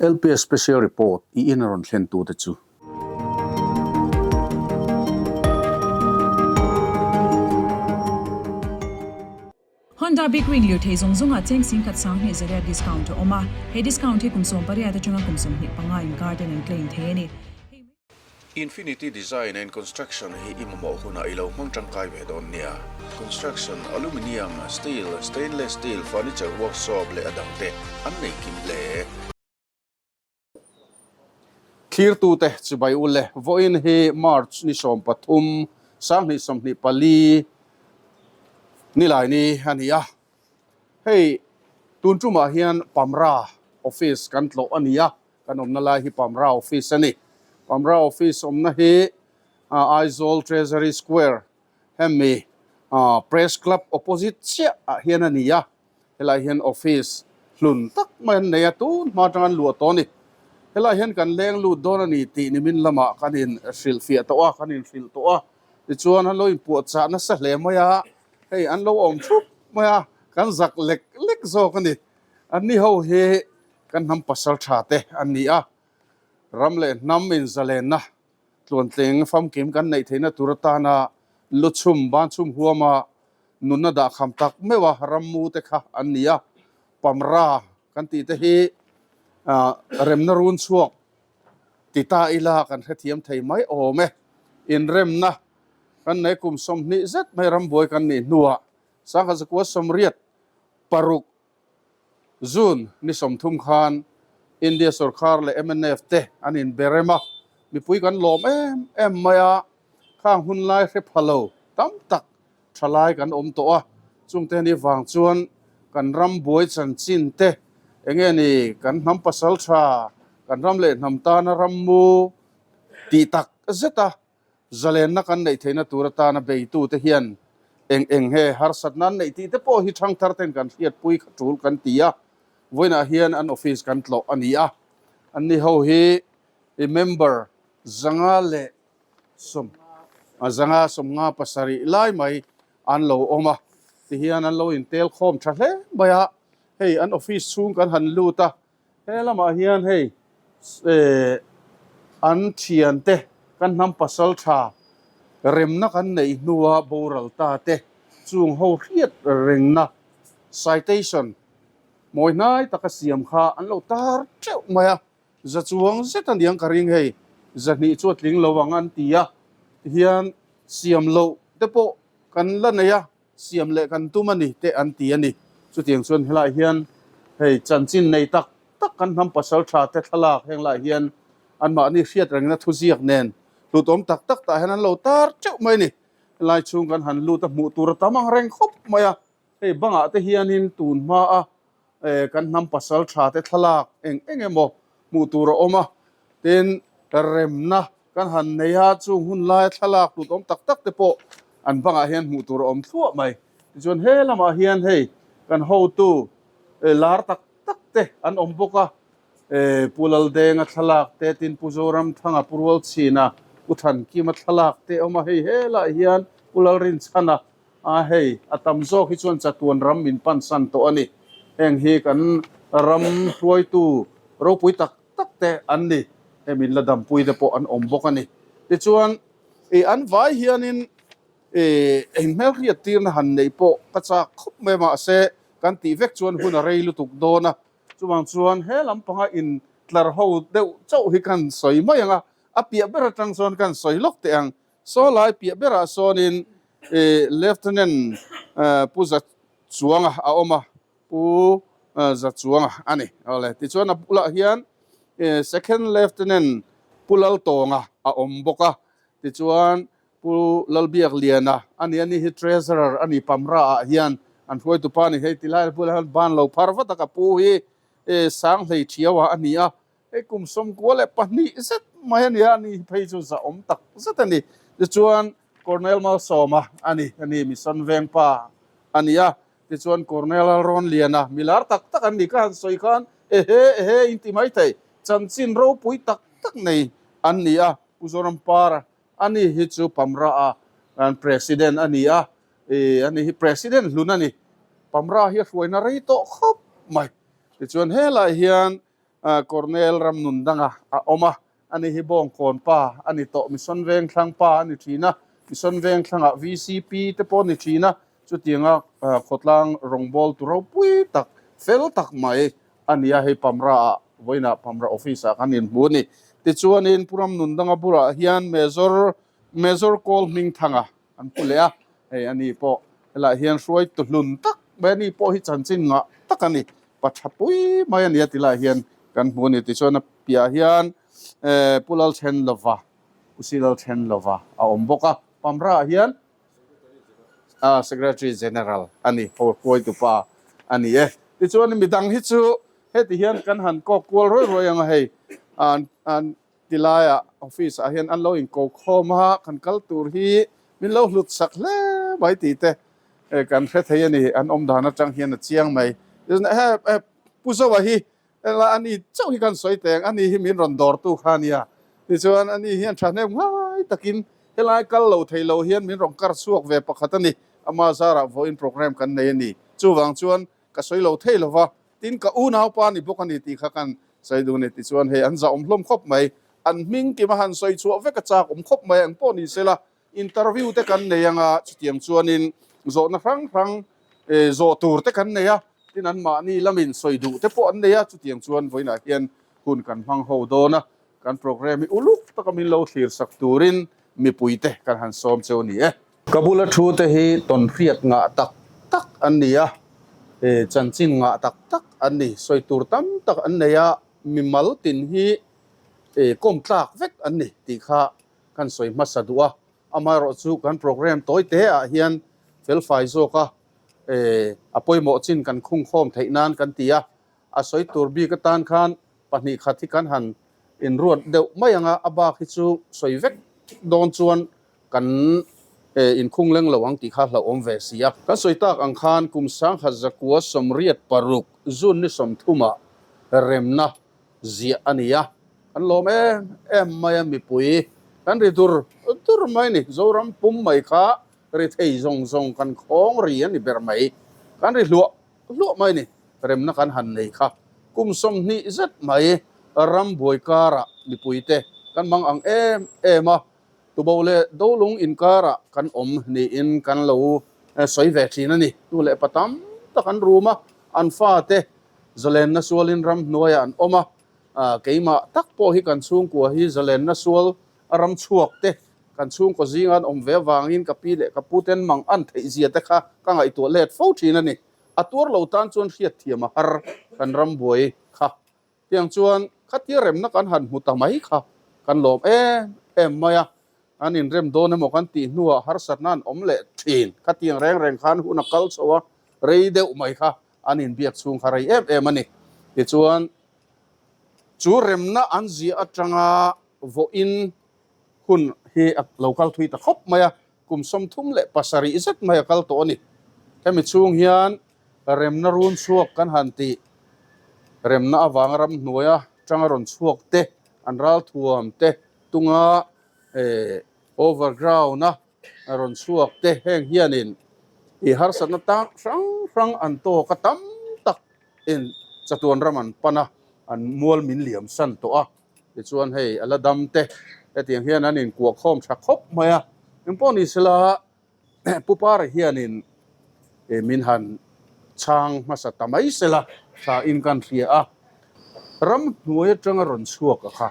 LPS Special Report i in a rawn thlen tute chu. Honda Big Wing lirthei zawng zawngah cheng singkhat sanghnih zariat discount a awm a, he discount hi kum 18 atanga kum 25 inkar ten an claim thei a ni. Infinity Design and Construction hi i mamawh hunah i lo hmang tangkai ve dawn nia. Construction, Aluminium, Steel, Stainless Steel, Furniture Workshop leh a dangte an nei kim hle. Thlirtute chibai u le, vawiin hi March ni 13, 2024 nilaini a ni a. Hei tun tumah hian Pamra Office kan tlawh a ni a. Kan awmna lai hi Pamra Office a ni. Pamra Office awmna hi Aizawl Treasury Square hemi Press Club opposite chiah ah hian a ni a. Helai hian office hlun tak mai an nei a, tun hma atang an luah tawh a ni. Helai hian kan leng lut dawn a ni tih nimin lamah kan in hrilhfiah tawh a, kan in hrilh tawh a. Tichuan an lo inpuahchah nasa hle mai a, hei an lo awm thup mai a, kan zak lek lek zawk a ni. Anni ho hi Kan hnam pasal tha te an ni a, ram leh hnam inzalenna tluantling famkim kan neih theihna tur atana luchhum banchhum huama nunna dahkham tak meuh a rammu te kha an ni a, Pamra kan tih te hi remna run chhuak ti ta ila kan hrethiam thei mai awm e. Inremna kan nei kum 20 zet mai rambuai kan nih hnuah sangha zakua 86 June ni 30 khan India sorkar leh mnf te an inbe rem a, mipui kan lawm em em mai a, khang hun lai hre pha lo tam tak thalai kan awm tawh a, chungte ni vang chuan kan ram buai chanchin te enge ni kan hnam pasal tha, kan ram leh hnam tana rammu tih tak zet a. Zalenna kan neih theihna tur atana beitute hian eng eng he harsatna an neih tih te pawh hi thangthar ten kan hriatpui kha tul kan ti a, vawiinah hian an office kan tlawh a ni a, anni ho hi i member 500 leh sawm 500 57 lai mai an lo awm a, tihian an lo intel khawm tha hle mai a, hei an office chhung kan han lut a. He lamah hian hei an thiante kan hnam pasal tha remna kan neih hnua boral ta te chung ho hriat rengna citation mawi hnai taka siam kha an lo tar teuh mai a, za chuang zet a niang ka ring hei 200 chu a tling lo ang an ti a, tihian siam loh te pawh kan la nei a. Siam leh kan tum a ni te an ti a ni. Chutiang chuan helaiah hian hei chanchin nei tak tak kan hnam pasal tha te thlalak heng laiah hian anmahni hriat rengna thuziak nen hlutawm tak tak tah hian an lo tar teuh mai a ni. Helai chhung kan han lut a hmuh tur a tam ang reng khawp mai a. Hei bangah te hianin tun hma a kan hnam pasal tha te thlalak eng eng emaw hmuh tur a awm a. Tin remna Kan han nei a, chung hun laia thlalak tut awm tak tak te pawh an bangah hian hmuh tur a awm thluah mai. Tichuan he lamah hian hei kan hotu lar tak tak te an awm bawk a, Pu Laldenga thlalak te, tin Pu Zoramthanga, Pu Rualchhina, Pu Thankima thlalak te a awm a, hei helaiah hian Pu Lalrinchhana a hei a tam zawk hi chuan chatuan ram min pansan tawh a ni. Heng hi kan ram hruaitu ropui tak tak te an ni. Hei min la dampui te pawh an awm bawk a ni. Tichuan ih an vai hianin ih eng hmelhriat tirna han neih pawh ka chak khawp mai mahse kan tih vek chuan hun a rei lutuk dawn a. Chuvang chuan he lampanga in tlar ho deuh chauh hi kan sawi mai ang a, a piah ber atang chuan kan sawi lawk teh ang. Saw lai piah berah sawnin ih Lieutenant Pu Zachuanga a awm a. Pu Zachuanga a ni. Awle, tichuan a bulah hian Second Lieutenant Pu Laltawnga a awm bawk a, tichuan Pu Lalbiakliana a ni, ani hi Treasurer a ni, Pamra ah hian an hruaitupa a ni. Hei tilai bulah hian ban lo phar vat a, ka pu hi Sanghlei Thiaua a ni a, hei kum 92 zet mai a ni a, ani hi phei chu zahawm tak zet a ni. Tichuan Colonel Malsawma a ni, ani Mission Vengpa a ni a, Tichuan Colonel Lalrawnliana milar tak tak an ni ka han sawi khan ehe ehe in ti mai thei, chanchin ropui tak tak nei an ni a, Pu Zorampara a ni hi chu Pamra a an President a ni a, ih ani hi President hlun a ni, Pamra hi a hruaina rei tawh khawp mai. Tichuan helaiah hian. Colonel Ramnundanga a awm a, ani hi Bawngkawn pa a ni tawh, Mission Vengthlang pa a ni thin a, Mission Vengthlangah VCP te pawh a ni thin a, chutianga khawtlang rawngbawltu ropui tak, fel tak mai a ni a, hei Pamra ah vawiinah Pamra office ah kan inhmu a ni. Tichuanin Pu Ramnundanga bulah hian Major Major Kawl Hmingthanga an pu leh a, hei ani pawh helaiah hian hruaitu hlun tak mai ani pawh hi chanchin ngah tak a ni, pa tha pui mai a ni a ti laiah hian kan hmu a ni. Tichuan a piahah hian Pu Lalthenlova, Pu Si Lalthenlova a awm bawk a, Pamra ah hian Secretary General a ni, hruaitu pa a ni e. Tichuan midang hi chu heti hian kan han kawk kual ruai ruai ang a hei an an Ti laiah office ah hian an lo inko khawm a, kan kal tur hi min lo hlut sak hle mai tih te kan hre thei a ni, an awm dan atang hian a chiang mai. Pu Zoa hi ani chauh hi kan sawi teng, ani hi min rawn dawrtu kha a nia, tichuan ani hian thahnem ngai takin helai kal lo thei lo hian min rawn kar chhuak ve pakhat a ni, ama zarah vawiin program kan nei a ni, chuvang chuan ka sawi lo thei lova, Tin, ka unaupa ni bawk a ni tih kha kan sawi duh a ni. Tichuan, hei an zahawm hlawm khawp mai. An hming kim a han sawi chhuah vek a chak awm khawp mai. Eng pawh ni sela, interview te kan nei anga chutiang chuanin zawhna hrang hrang zawh tur te kan nei a. Tin, anmahni lamin sawi duh te pawh an nei a. Chutiang chuan vawiinah hian hun kan hmang ho dawn a. Kan programme hi uluk taka min lo thlir sak turin mipuite kan han sawm cheu a ni e. Ka bula thu te hi tawnhriat ngah tak tak an ni a, chanchin ngah tak tak an ni. Sawi tur tam tak an nei a, mimal tin hi kawm tlak vek an ni tih kha kan sawi hmasa duh a. Amaherawhchu kan programme tawi te ah hian felfai zawk a, a pawimawh chin kan khungkhawm theih nan kan ti a. A sawi tur bik atan khan pahnih khat hi kan han inruat deuh mai ang a, a bak hi chu sawi vek dawn chuan kan inkhung leng lo ang tih kha hlauhawm ve si a. Kan sawi tak ang khan kum 1986 June ni 30 ah remna ziah a ni a, kan lawm em em mai a, mipui kan ri dur dur mai a ni. Zoram pum mai kha ri thei zawng zawng kan khawng ri a ni ber mai, kan ri hluah hluah mai a ni. Remna kan han nei kha kum 20 zet mai ram buai karah mipuite kan mang ang em em a, Tubo leh Dolung inkarah kan awm niin kan lo sawi ve thin a ni. Nu leh pa tam tak an rum a, an fate zalenna sualin ramhnuaiah an awm a. Keimah tak pawh hi kan chhungkua hi zalenna sual a ram chhuak te kan chhungkaw zinga an awm ve avangin ka pi leh ka pu ten mang an theih zia te kha ka ngaihtuah let fo thin a ni. A tuar lo tan chuan hriatthiam a har kan rambuai kha. Tiang chuan khatia remna kan han hmu ta mai kha kan lawm em em mai a, an inrem dawn emaw kan tih hnuah harsatna an awm leh thin. Khatiang reng reng khan hun a kal chho a, rei deuh mai kha an inbiak chhung kha rei em em a ni. Tichuan chu remna an ziah atanga vawiin hun hi a lo kal thui ta khawp mai a, kum 37 zet mai a kal tawh a ni. Hemi chhung hian Remna run chhuak kan han tih, remna avanga ramhnuaia tanga rawn chhuak te, an ralthuam te tunga overground-a rawn chhuak te heng hianin i harsatna tak hrang hrang an tawk a, tam tak in chatuan ram an pan a, an mual min liam san tawh a. Tichuan hei a la dam te hetiang hian an inkuahkhawm tha khawp mai a, engpawh ni sela Pu Para hianin min han chhang hmasa ta mai sela tha in kan hria a, ram hnuai atanga rawn chhuak a kha,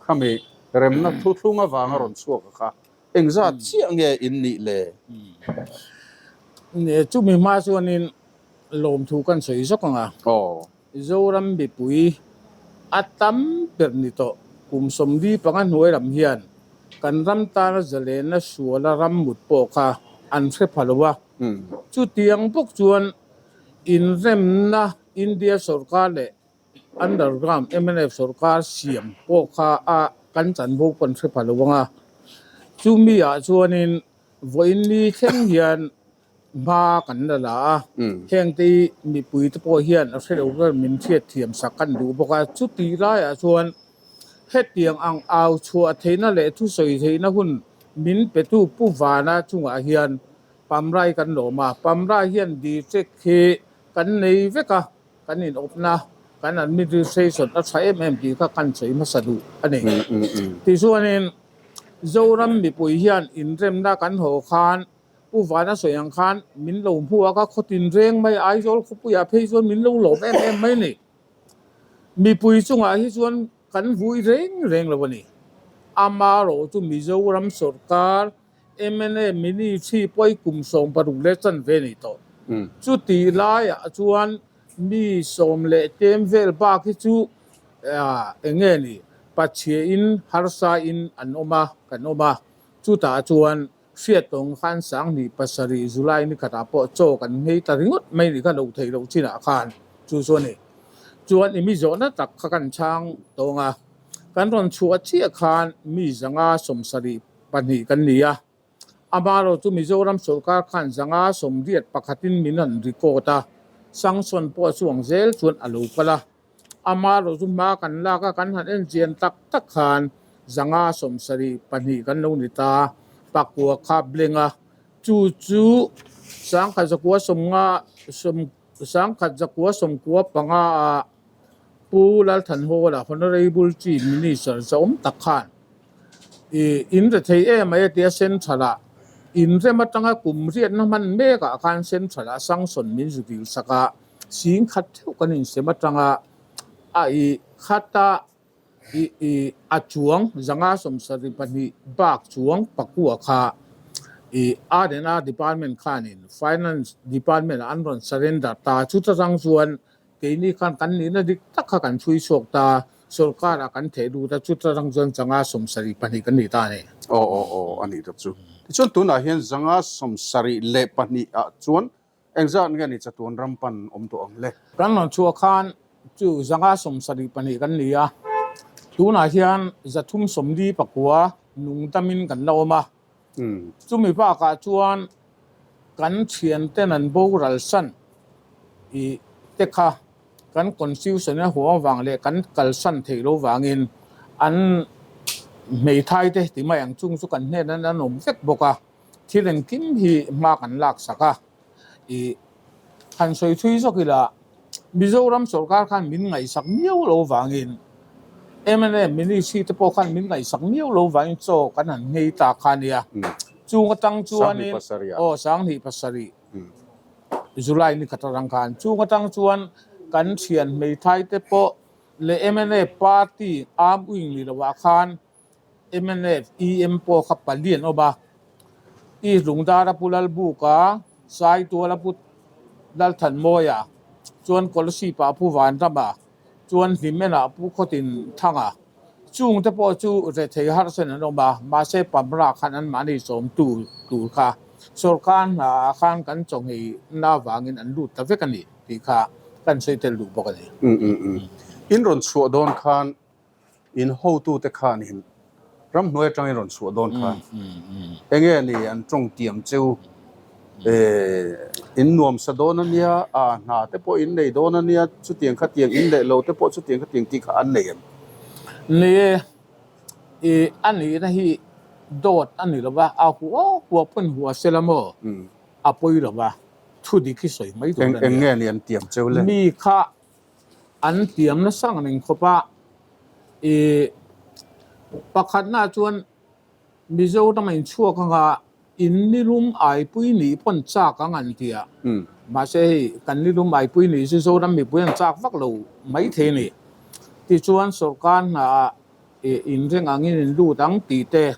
khami remna thuthlung avanga rawn chhuak a kha engzat chiah nge in nih le? Chumi hma chuanin lawmthu kan sawi zawk ang a. Zoram mipui a tam ber ni tawh. Kum 45 hnuai lam hian kan ram tana zalenna suala ram mut pawh kha an hre pha lo a. Chutiang bawk chuan inremna India sorkar leh underground mnf sorkar siam pawh kha a kan chanvo kan hre pha lo ang a. Chumi ah chuanin vawiin ni thleng hian Hma kan la la a, hengte hi mipuite pawh hian a hre lo ber min hriatthiam sak kan duh bawk a. Chutih laiah chuan hetiang ang au chhuah theihna leh thusawi theihna hun min petu Pu Vana chungah hian Pamrai kan lawm a. Pamrai hian district hi kan nei vek a, kan inawpna. Kan administration a tha em em tih kha kan sawi hmasa duh a ni. Tichuanin Zoram mipui hian inremna kan haw khan Pu Vana sawi ang khan min lo hmu a, ka khaw tinreng mai Aizawl khawpuiah phei chuan min lo lawm em em mai a ni. Mipui chungah hi chuan kan vui reng reng lo a ni. Amarawh chu Mizoram sawrkar mna Ministry pawi kum 16 leh chanve a ni tawh. Chutih laiah chuan mi sawm leh tlem vel bak hi chu eng nge ni Pathiain harsa in an awm a, kan awm a. Chutah chuan Hriattawng khan 2007 July ni khatah pawh chaw kan nghei ta ringawt mai ni kha lo theih loh chinah khan chu chu a ni. Chuan i mi zawhna tak kha kan chhang tawng a, kan rawn chhuah chiah khan mi 172 kan ni a. Amarawh chu Mizoram sawrkar khan 181in min han record a, sanction pawh a chuang zel chuan a lo kal a. Amarawh chu hma kan lak a, kan han en chian tak tak khan 172 kan lo ni ta, pakua kha blank a, chu chu 1995 ah Pu Lalthanhawla Honourable Chief Minister zawm tak khan i in rethei em mai a tia Central ah inrem atanga kum riatna hman mek ah khan Central ah sanction min zu dil sak a, 10,000 theuh kan insem atanga a i khata i i a chuang 172 bak chuang pakua kha i R&R department khanin Finance department ah an rawn surrender ta chuta tang chuan Keini khan kan nihna dik tak kha kan chhui chhuak ta, sawrkarah kan theh lut a, chuta tang chuan 172 kan ni ta a ni. Aw aw aw a nih tak chu. Tichuan tunah hian 172 ah chuan engzat nge ni chatuan ram pan awm tawh ang le? Kan rawn chhuah khan chu 172 kan ni a, tunah hian 349 nungdamin kan la awm a. Chumi bakah chuan kan thianten an boral san i te kha kan constitution a huam avang leh kan kalsan theih lo vangin an hmeithai te ti mai ang chung chu kan hnenah an awm vek bawk a, thil engkim hi hma kan lak sak a. I han sawi thui zawk ila, Mizoram sawrkar khan min ngaihsak miau lo vangin mnf Ministry te pawh khan min ngaihsak miau lo vangin chaw kan han nghei ta kha nia. Chung atang chuanin aw 2007 July ni khat atang khan chung atang chuan kan thian hmeithai te pawh leh mnf party arm wing ni lovah khan Mnf EM pawh kha pali an awm a, East Lungdara Pu Lalbuka, Saituala Pu Lalthanmawia, chuan Kolasipah Pu Vanrama, chuan Hlimenah Pu Khawtinthanga. Chungte pawh chu rethei harsan an awm a, mahse Pamra khan anmahni sawmtu tur kha sawrkar hnaah khan kan chawnghei-na avangin an lut ta vek a ni tih kha kan sawi tel duh bawk a ni. In rawn chhuah dawn khan In hotute khanin ramhnuai atangin rawn chhuah dawn khan enge ni an tawng tiam cheu in nuamsa dawn a nia, a hna te pawh in nei dawn a nia, chutiang khatiang in leh lo te pawh chutiang khatiang tih kha an nei em? Ni e, i a nihna hi dawt a ni lo va, a hua hua pawn hua se la maw a pawi lo va, thu dik hi sawi mai tur a nia. Eng nge ni an tiam cheu le? Mi kha An tiam nasa ang reng khawp a, i pakhatna chuan Mizoram a inchhuak anga in nilum aipui nih pawn chak ang an ti a, mahse hei kan nilum aipui nih chu Zoram mipui an chak vak lo maithei a ni. Tichuan sawrkar hnaah i inreng angin in lut ang tih te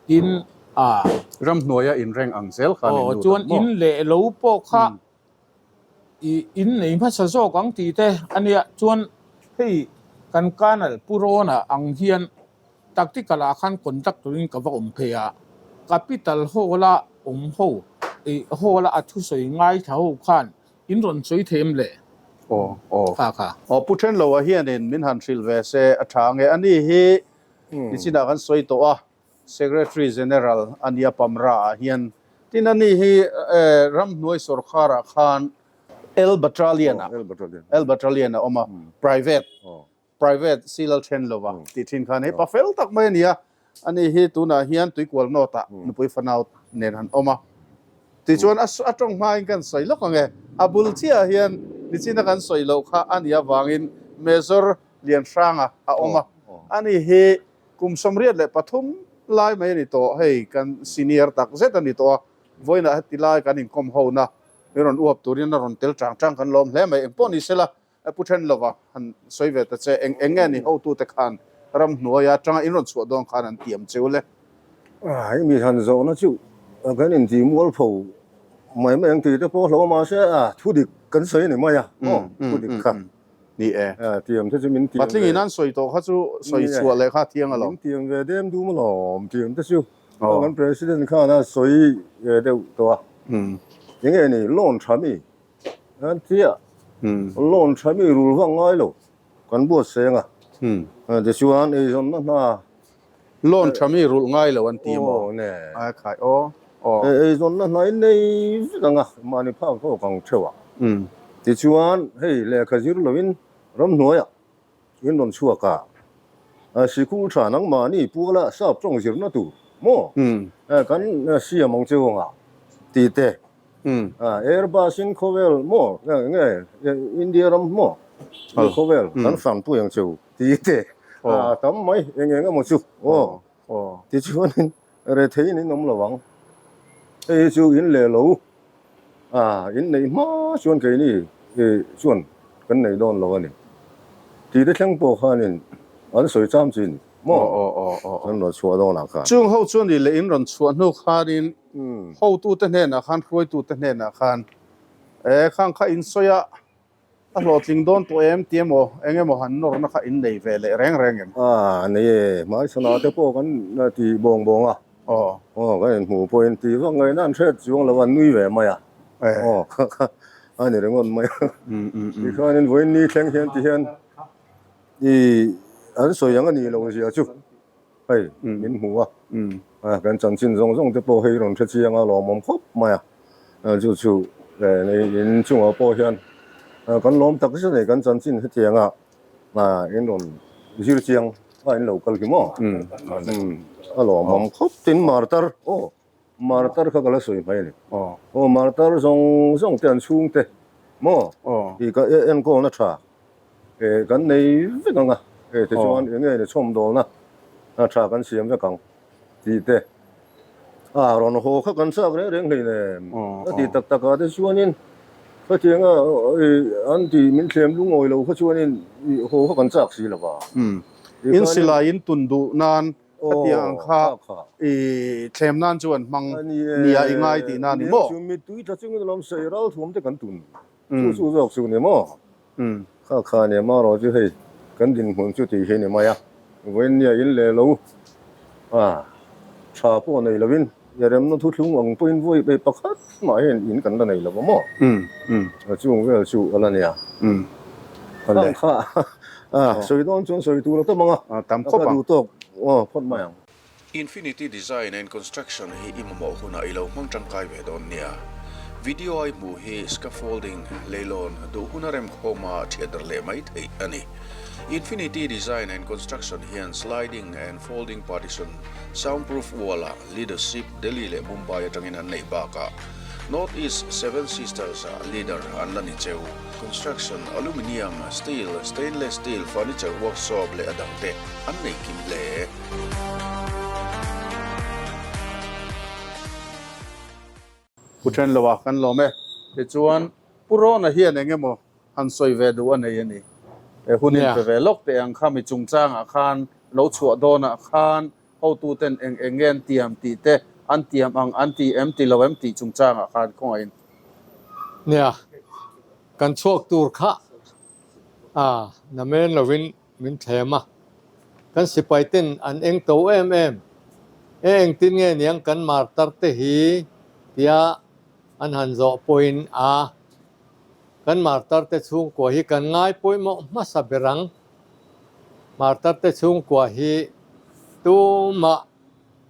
tin a. Ramhnuaia inreng ang zel khan in lut ang maw? Chuan in leh lo pawh kha I in nei hmasa zawk ang tih te a nia chuan hei kan Colonel Pu Rawna ang hian tactical ah khan conduct turin ka va awm phei a, Capital Hall a awm ho i hall a a thusawi ngaithla ho khan in rawn sawi thei em le? Aw aw Kha kha. Aw Pu Thenloa hianin min han hrilh ve se a tha nge a ni hi nichinah kan sawi tawh a, Secretary General a nia Pamra ah hian tin a ni hi ramhnuai sawrkar ah khan L Battalion ah L Battalion a awm a private private Silal then lova tih thin khan hei pa fel tak mai a ni a a ni hi tunah hian Tuikual North ah nupui fanau nen han awm a tichuan a tawng hmain kan sawi lawk ang e a bul chiah ah hian nichina kan sawi loh kha a nih avangin. Major Lianhranga a awm a, ani hi kum 83 lai mai a ni tawh, hei kan senior tak zet a ni tawh a, vawiinah heti lai kan inkawm hona min rawn uap turin a rawn tel chang chang kan lawm hle mai, engpawh ni sela Pu Thenlova han sawi ve ta che, eng eng nge ni hotute khan ramhnuaia atanga in rawn chhuah dawn khan an tiam cheu le? Hei mi han zawhna chu kan inti mualpho mai mai ang tih te pawh hlauh a mahse a thu dik kan sawi a ni mai a maw thu dik kha. Ni e. Tiam te chu min tiam ve. Patling in an sawi tawh kha chu sawi chhuah leh kha thiang alawm. Min tiam ve dem dum alawm tiam te chu. Kan president khan a sawi ve deuh tawh a. Enge ni loan tha mi An ti a, loan tha mi rul vak ngai lo kan buat seng a, tichuan eizawnna hna. Loan tha mi rulh ngai lo an ti maw? Aw ne. A khai aw aw. Eizawnna hna in nei vek ang a, mahni phak tawk ang theuh a. Tichuan hei lehkha zir loin ramhnuaiah in rawn chhuak a, sikul tha nangmahni puala sap tawng zirna tur maw kan siam ang cheu anga tih te, Airbus in khawvel maw nge India ram maw khawvel kan hrangpui ang cheu tih te a tam mai eng eng emaw chu aw tichuanin retheiin in awm lo ang, hei hi chu in leh lo. A, in neih hma chuan keini chuan kan nei dawn lo a ni. Tih te thleng pawh khanin an sawi cham chi ni maw? An rawn chhuah dawnah khan. Chung ho chuan ih leh in rawn chhuah hnu khanin hotute hnenah khan, hruaitute hnenah khan, E, khang kha in sawi a, a hlawhtling dawn tawh em ti emaw, eng emaw han nawrna kha in nei ve leh reng reng em? A, nei e, hmaichhanah te pawh kan ti bawng bawng a. Aw. Aw, kan inhmuh pawhin ti vak ngaihna an hriat chuang lo a, an nui ve mai a. Aw, kha kha a ni ringawt mai a. Tikhanin vawiin ni thleng hian ti hian i an sawi ang a nih loh zia chu hei min hmu a. Kan chanchin zawng zawng te pawh hei rawn hre chiang a lawmawm khawp mai a. Chu chu in chungah pawh hian kan lawm tak zet a ni kan chanchin hetiang a. In rawn zir chiang a in lo kal hi maw? A lawmawm khawp tin martar aw martar kha ka la sawi mai a ni. Aw martar zawng zawng te an chhung te maw i ka enkawlna tha kan nei vek ang a tichuan eng nge ni chhawmdawlna tha kan siam vek ang tih te a rawn haw kha kan chak reng reng hleinem a ti tak tak ah te chuanin khatianga an ti min thlem lungawi lo kha chuanin haw kha kan chak si lo va. In silai in tun duh nan khatiang ang kha i thlem nan chu an hmang nia i ngai tih na ni maw? Chu mittui tla chungin alawm sawi ral thuam te kan tun chu chu zawk chu ni maw? Kha kha nia marawh chu hei kan dinhmun chu tih hi ni mai a, vawiin nia in leh lo a tha pawh nei lovin remna thuthlung ang pawhin vawi pe pakhat mah hian in kan la nei lo va maw? Chung vel chu a la nia. Khang kha a sawi dawn chuan sawi tur a tam ang a, a ka duh tawk phawt mai ang. Infinity Design and Construction hi i mamawh hunah i lo hmang tangkai ve dawn nia. Video a i hmuh hi scaffolding, leilawn, duh huna remkhawma thiatdarh leh mai theih a ni. Infinity Design and Construction hian sliding and folding partition, soundproof wall-ah leadership Delhi leh Mumbai atangin an neih bakah North East Seven Sisters-ah leader an la ni cheu. Construction, aluminium, steel, stainless steel, furniture workshop leh a dangte an nei kim hle. Pu Thenloa kan lawm e. Tichuan Pu Rawna hian eng emaw han sawi ve duh a nei a ni. He hun in pe ve lawk teh ang kha mi chungchangah khan lo chhuah dawnah khan hotuten eng eng nge an tiam tih te an tiam ang an ti em ti lo em tih chungchangah khan khawngaihin. Nia, kan chhuak tur kha a namen lovin min thlem a, kan sipai ten an eng to em em e engtin nge niang kan martar te hi tia an han zawh pawhin a kan martar te chhungkua hi kan ngai pawimawh hmasa ber ang martar te chhungkua hi tumah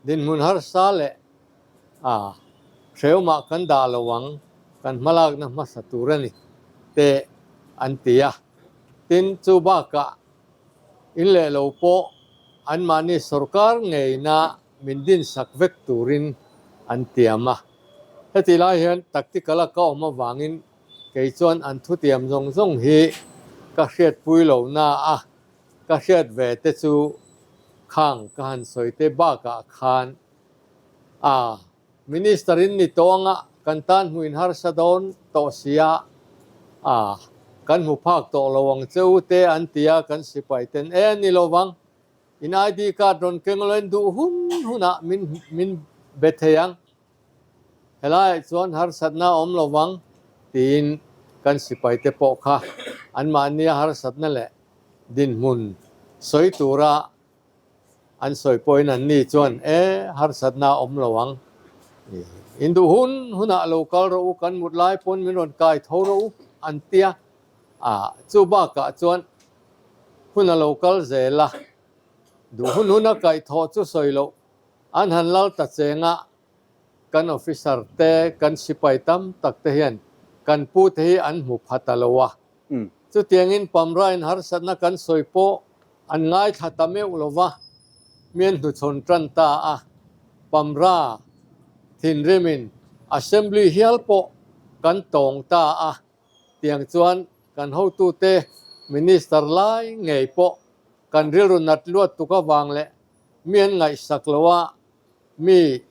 dinhmun harsa leh a hreuhmah kan dah lo ang kan hmalakna hmasa tur a ni te an ti a. Tin, chu bakah in leh lo pawh anmahni sorkar ngeina min dinsak vek turin an tiam a. Heti lai hian tactical a ka awm avangin kei chuan an thutiam zawng zawng hi ka hriatpui lo na a, ka hriat ve te chu khang ka han sawi te bakah khan a Minister in ni tawh anga kan tan hmuin harsa dawn tawh sia a, kan hmu phak tawh lo ang che u te an ti a, kan sipai ten e a ni lo vang. In ID card rawn keng lo in duh hun hunah min min be thei ang. Helaiah chuan harsatna a awm lo vang tiin kan sipai te pawh kha anmahnia harsatna leh dinhmun sawi tura An sawi pawhin anni chuan, E, harsatna a awm lo ang. In duh hun hunah lo kal rawh u, kan mut lai pawn min rawn kai tho rawh u, an ti a. A, chu bakah chuan hun a lo kal zel a, duh hun huna kaihthawh chu sawi loh an han lal ta cheng a, kan officer te, kan sipai tam tak te hian kan pu te hi an hmu pha ta lo a. Chutiangin Pamrain harsatna kan sawi pawh an ngaithla ta meuh lo va, mi an hnuchhawn tan ta a. Pamra thinrimin Assembly hial pawh kan tawng ta a, tiang chuan kan hotute Minister lai ngei pawh kan rilru nat luat tuk avang leh mi an ngaihsak lo a, mi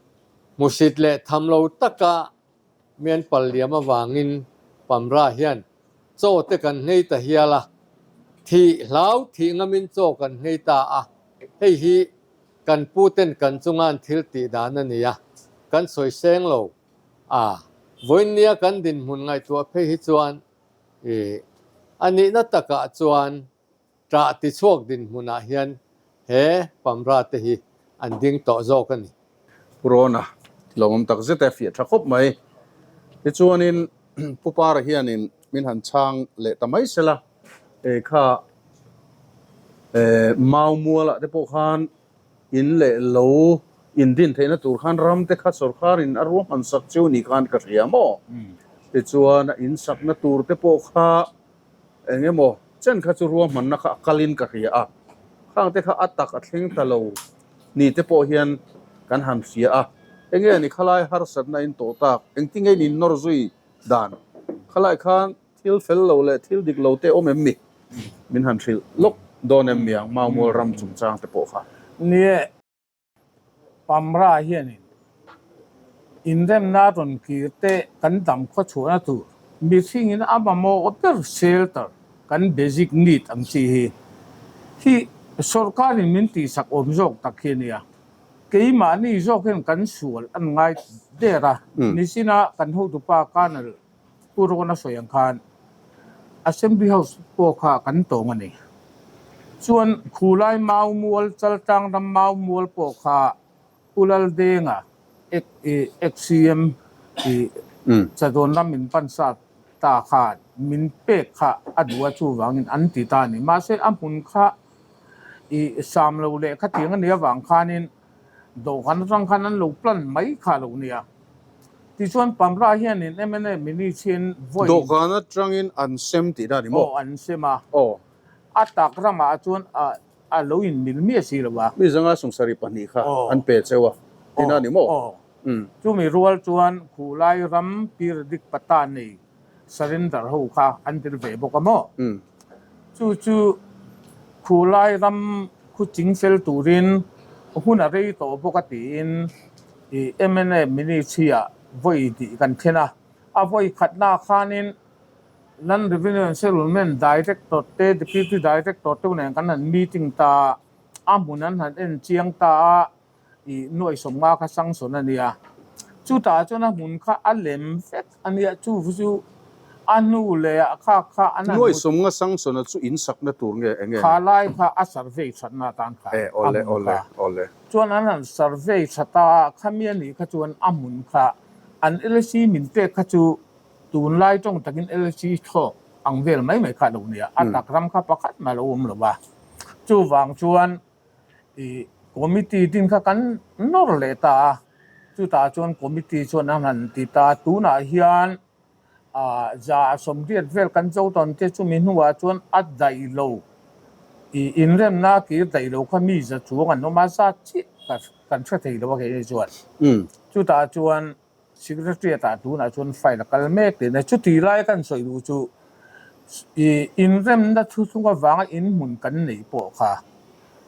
hmusit leh tham lo taka mi an pal liam avangin Pamra hian chaw te kan nghei ta hial a, thih hlau thih ngamin chaw kan nghei ta a, hei hi kan pu ten kan chunga an thil tih dan a ni a, kan sawi seng lo a, vawiinnia kan dinhmun ngaihtuah phei hi chuan ih a nihna takah chuan Ṭah tichhuak dinhmunah hian he Pamra te hi an ding tawh zawk a ni. Pu Rawna, lawmawm tak zet e, fiah ṭha khawp mai. Tichuanin Pu Para hianin min han chhang leh ta mai sela, e kha e Mau mualah te pawh khan in leh lo in din theihna tur khan ram te kha sawrkarin a ruahman sak cheu ni khan ka hria maw? Tichuan a in sakna tur te pawh kha Eng emaw chen kha chu ruahmanna kha a kalin ka hria a, khang te kha a tak a thleng ta lo ni te pawh hian kan han hria a, enge ni khalai harsatna in tawh tak, engtinge in innawr zui dan, khalai khan thil fel lo leh thil dik lo te awm em mi? Min han hrilh lawk dawn em mi ang Maumual ram chungchang te pawh kha. Nie. Pamra hianin inremna rawn kir te kan dam khawchhuahna tur mihringin a mamawh ber shelter kan basic need ang chi hi hi sorkarin min tihsak awm zawk tak hi a nia. Keimahni zawk hian kan sual an ngai der a, nichina kan hotupa Colonel Pu Rawna sawi ang khan Assembly House pawh kha kan tawng a ni. Chuan Khulai Mau Mual, Chaltlang ram Mau Mual pawh kha Pu Laldenga, ex-CM i Chadawn ram min pan sa ta khan min pek kha a duh a, chuvangin an ti ta a ni. Mahse a hmun kha i sam lo leh khatiang a nih avang khanin Dawhkan atang khan an lo plan mai kha lo nia. Tichuan Pamra hianin mna mini chhin vawi. Dawhkan atangin an sem tih dan ni maw? Aw an sem a. Aw. A tak ramah chuan a a lo in mil miah si lo a. Mi zanga 72 kha an pe cheu a tih dan ni maw? Aw. Chumi rual chuan Khulai ram Pirdik Pata nei surrender ho kha an tel ve bawk a maw? Chu chu Khulai ram khu ching fel turin hun a rei tawh bawk a tiin i mna Ministry-ah vawi tih kan thlen a. A vawi khatna khanin Land Revenue and Settlement Director te, Deputy Director te nen kan han meeting ta a, a hmun an han en chiang ta a. I nuaih sawmnga kha sanction a nia. Chutah chuan a hmun kha a lem vek a nia, chu chu a hnu leh ah kha kha an han Nuaih sawmnga sanction a chu in sakna tur nge eng nge? Kha lai kha a survey thatna atan kha E, a awle, hmun awle, kha. awle. Chuan an han survey tha ta a, khami a nih kha chuan a hmun kha an LC min pek kha chu tunlai tawng takin LC thlawk ang vel mai mai kha a lo nia, a tak ram kha pakhat mah a lo awm lo va. Chuvang chuan I committee din kha kan nawr leh ta a, chutah chuan committee chuan a han ti ta a, tunah hian ah 180 vel kan zo tawn te chumi hnuah chuan a daih lo, i inremna kir daih lo kha mi za chuang an awm a, zat chiah kan hre thei lo a keini chuan. Chutah chuan Secretariat ah tunah chuan file a kal mek tih na. Chuti lai kan sawi duh chu I inremna thuthlung avanga inhmun kan neih pawh kha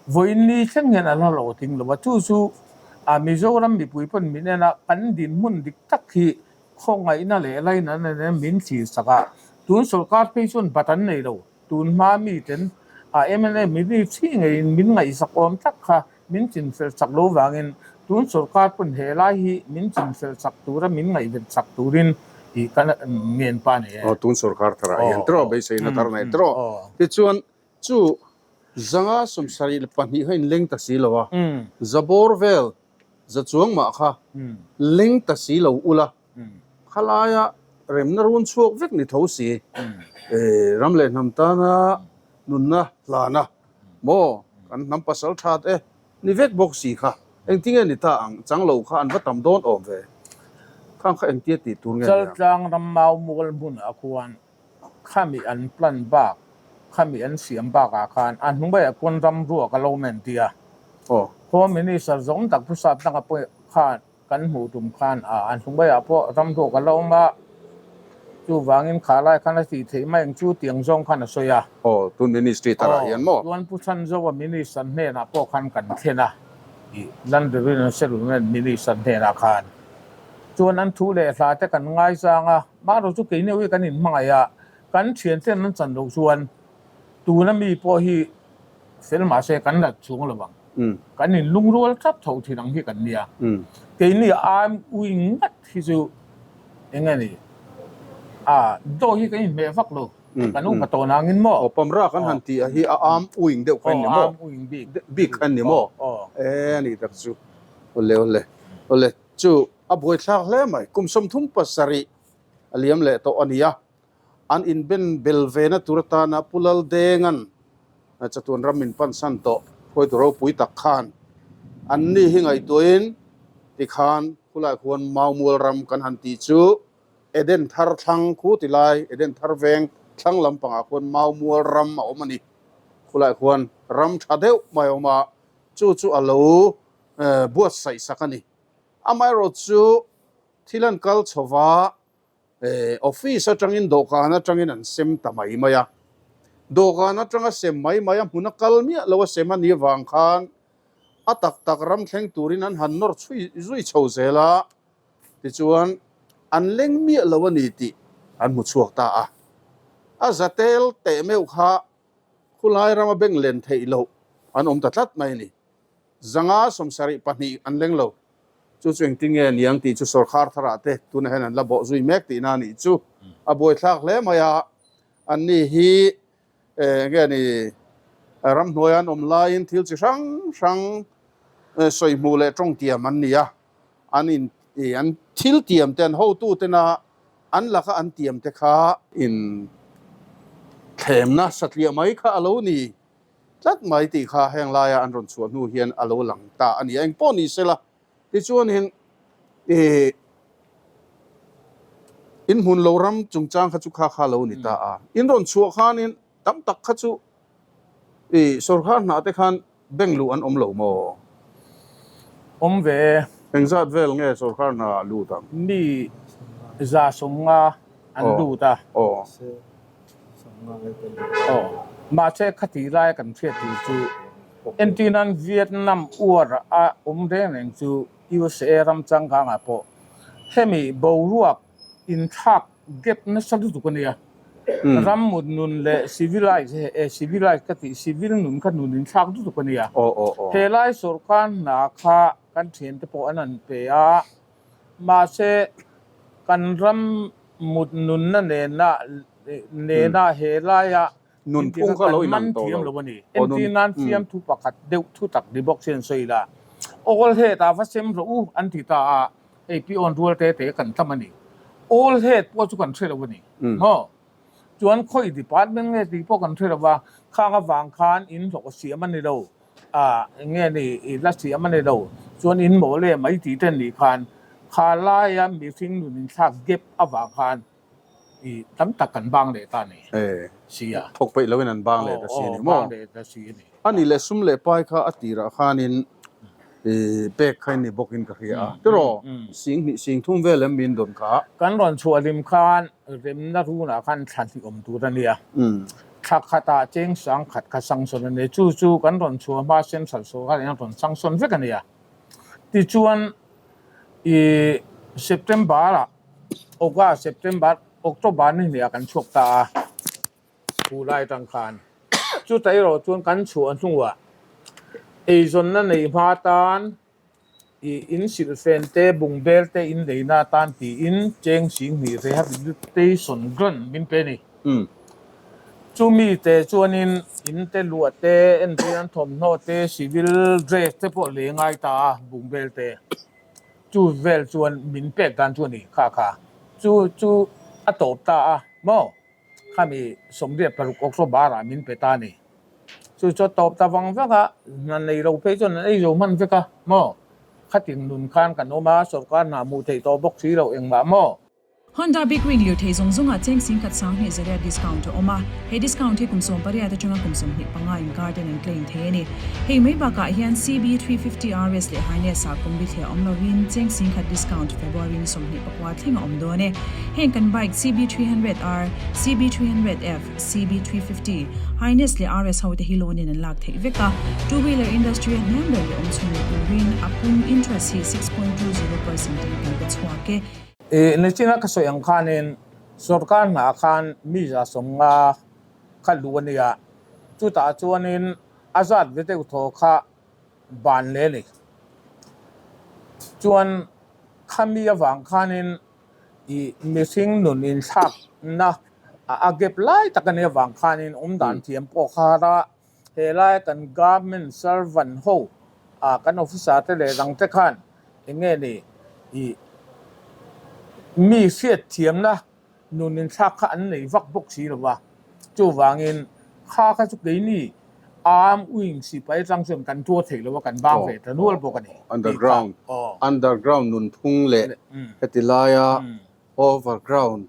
vawiin ni thleng hian a la hlawhtling lo a, chu chu a Mizoram mipui pawn min en a, kan dinhmun dik tak hi khawngaihna leh lainatna nen min thlir sak a, tun sawrkar phei chuan bat an nei lo, tun hma miten a mla mini thi ngeiin min ngaihsak awm tak kha Min chinfel chak lo vangin tun sawrkar pawn he lai hi min chinfel chak tura min ngaihven chak turin tih ka ngen pa nei e. Aw tun sawrkar tharah hian tiraw beiseina thar nei tiraw. Tichuan chu zanga 72 kha inleng ta si lo a, za bawr vel za chuang mah kha leng ta si lo ula khalaia remna run chhuak vek ni tho si ram leh hnam tana nunna hlana Maw, kan hnam pasal that e, ni vek bawk si kha, engtinge ni ta ang, chang lo kha an va tam dawn awm ve. Khang kha engtia tih tur nge ni ang? Chaltlang ram mau mual hmunah khuan khami an plan bak, khami an siam bakah khan a hnuaiah khuan ram ruak a lo men tia. Aw. Home Minister zawng tak Pu Sapdanga pawh khan Kan hmuh tum khan a an hnuaiah pawh ramruak a la awm a, chuvangin kha lai khan a tih theih mai ang chu tiang zawng khan a sawi a. Aw, tun ministry tarah hian maw? Aw, chuan Pu Chhanzoa minister hnenah pawh khan kan thlen a, ih Land Revenue and Settlement minister hnenah khan. Chuan an thu leh hla te kan ngaizang a, mahro chu keini hi kan inhmangaih a, kan thianten an chan loh chuan tuna mi pawh hi fel mahse kan la chung lo ang. Kan in lungrual tlat tho thin ang hi kan nia. Keini arm wing ngat hi chu eng nge ni a dawh hi kan inhmeh vak lo. Kan upa tawh nangin maw? Aw pamra kan han tih a hi a arm wing deuh kha ni maw? Arm wing bik. Bik kha ni maw? E a nih tak chu. Awle awle awle chu a buaithlak hle mai. Kum 37 a liam leh tawh a nia. An inben bel ve na tur atana Pu Laldenga'n chatuan ram min pansan tawh hruaitu ropui tak khan an ni hi ngaihtuahin tikhan khulai khuan Maumual ram kan han tih chu Eden thar thlang khu ti lai Eden thar veng thlang lampangah khuan Maumual ram a awm a ni. Khulai khuan ram tha deuh mai a awm a, chu chu a lo buatsaih sak a ni. Amaherawhchu chu thil an kal chho va. Office atangin dawhkan atangin an sem ta mai mai a, dawhkan atanga sem mai mai a hmuna kal miah lo a sem a nih avang khan a tak tak ram thleng turin an han nawr chhui zui chho zel a, tichuan an leng miah lo a ni tih an hmu chhuak ta a. A zatel teh meuh kha khulai rama bank len theih loh an awm ta tlat mai a ni. 572 an leng lo. Chu chu engtin nge niang tih chu sawrkhar tharah te tunah hian an la bawh zui mek tihna a nih chu. A buaithlak hle mai a, an ni hi enge ni ramhnuaia an awm laiin thil chi hrang hrang sawi hmuh leh tawng tiam an ni a, an in an thil tiam te an hotu tena an laka an tiam te kha in thlemna satliah mai kha a lo ni. Tlat mai tih kha heng laia an rawn chhuah hnu hian a lo lang ta a ni. Eng pawh ni sela, tichuanin ih in hmun lo ram chungchang kha chu kha kha lo ni ta a. In rawn chhuah khanin tam tak kha chu ih sawrkar hnah te khan bank luh an awm lo maw? Awm ve e. Engzat vel nge sawrkar hna ah lut ang? Mi 150 an lut a. Aw. Aw, mahse khati laia kan hriat tur chu entirnan Vietnam uar a awm reng reng chu USA ram changkangah pawh hemi boruak inthlak gap nasa lutuk a nia. Ram mut nun leh civilize eh civilize ka tih civil nun kha nun inthlak lutuk a nia. Helai sawrkar hna kha kan thiante pawh an han pe a, mahse kan ram Mut nunna nena nena he laia Nunphung kha lo kan man inang tawh thiam lo. lo a ni. Aw nun Entir nan fiamthu pakhat deuh thu tak ni bawk hian sawi la, Awl het ah va sem rawh u an ti ta a, hei pi awn rual te te kan tam a ni. Awl het pawh chu kan hre lo a ni. Maw? Chuan khawi department nge tih pawh kan hre lo va, khang avang khan in hlawh siam a ni lo. A nge ni i la siam a ni lo chuan in mawl em mai tih te nih khan kha laia mihring nun inthlak gap avang khan i tam tak kan bang leh ta ni si a. Thawk peih loin an bang leh ta si a ni maw? Bang leh ta si a ni. A nih leh sum leh pai kha a tirah khanin. I pek kha ni bawkin ka hria a. Tiraw, sing hnih sing thum vel em min dawn kha. Kan rawn chhuah hlim khan remna runah khan thla hnih awm tur a nia. Thla khatah cheng sang khat kha sanction a ni. Chu chu kan rawn chhuah hma Central sorkar in a rawn sanction vek a nia. Tichuan i September ah August, September, October ni hnih ah kan chhuak ta a. Thu lai atang khan chutah erawh chuan kan chhuah hnuah eizawnna nei hma tan ih in silhfen te bungbel te in leina atan tiin cheng sing hnih rehabilitation grant min pe a ni. Chumi te chuanin in te luah te entir an thawmhnaw te civil dress te pawh lei ngai ta a bungbel te chu vel chuan min pek dan chu a ni kha kha chu chu a tawp ta a maw. Khami 16 October ah min pe ta a ni. Chu chu a tawp ta vang vang a, hna nei lo phei chuan an ei zo hman vek a maw? Khatin nun khan kan awm a, sorkar hna hmuh theih tawh bawk si lo engmah maw? Honda Big Ring lirthei zawng zawngah cheng singkhat sanghnih zariat discount a awm a, he discount hi kum 18 atanga kum 25 inkar ten an claim thei a ni. Hei mai bakah hian CB350 RS leh Harness ah kum bithliah awm lovin cheng singkhat discount February ni 24 thleng a awm dawn e. Heng kan bike CB300R, CB300F, CB350, Highness leh RS ho te hi loan in an lak theih vek a. Two wheeler industry a hniam ber leh awm chhun leh turin a pum interest hi 6.20% in kan pe chhuak e. I nichina ka sawi ang khanin sorkar hnaah khan mi 150 kha luh a nia, chutah chuanin a zat ve deuh thaw kha ban leh a ni. Chuan khami avang khanin i mihring nun inthlakna a gap lai tak a nih avang khanin awm dan thiam pawh kha har a, helai kan government servant ho ah kan officer te leh dang te khan eng nge ni i mi hriat thiamna nun inthlak kha an nei vak bawk si lo va, chuvangin kha kha chu keini arm wing sipai atang chuan kan tuar thei lo a, kan bang ve ta nual bawk a ni. Underground, underground nunphung leh heti laia overground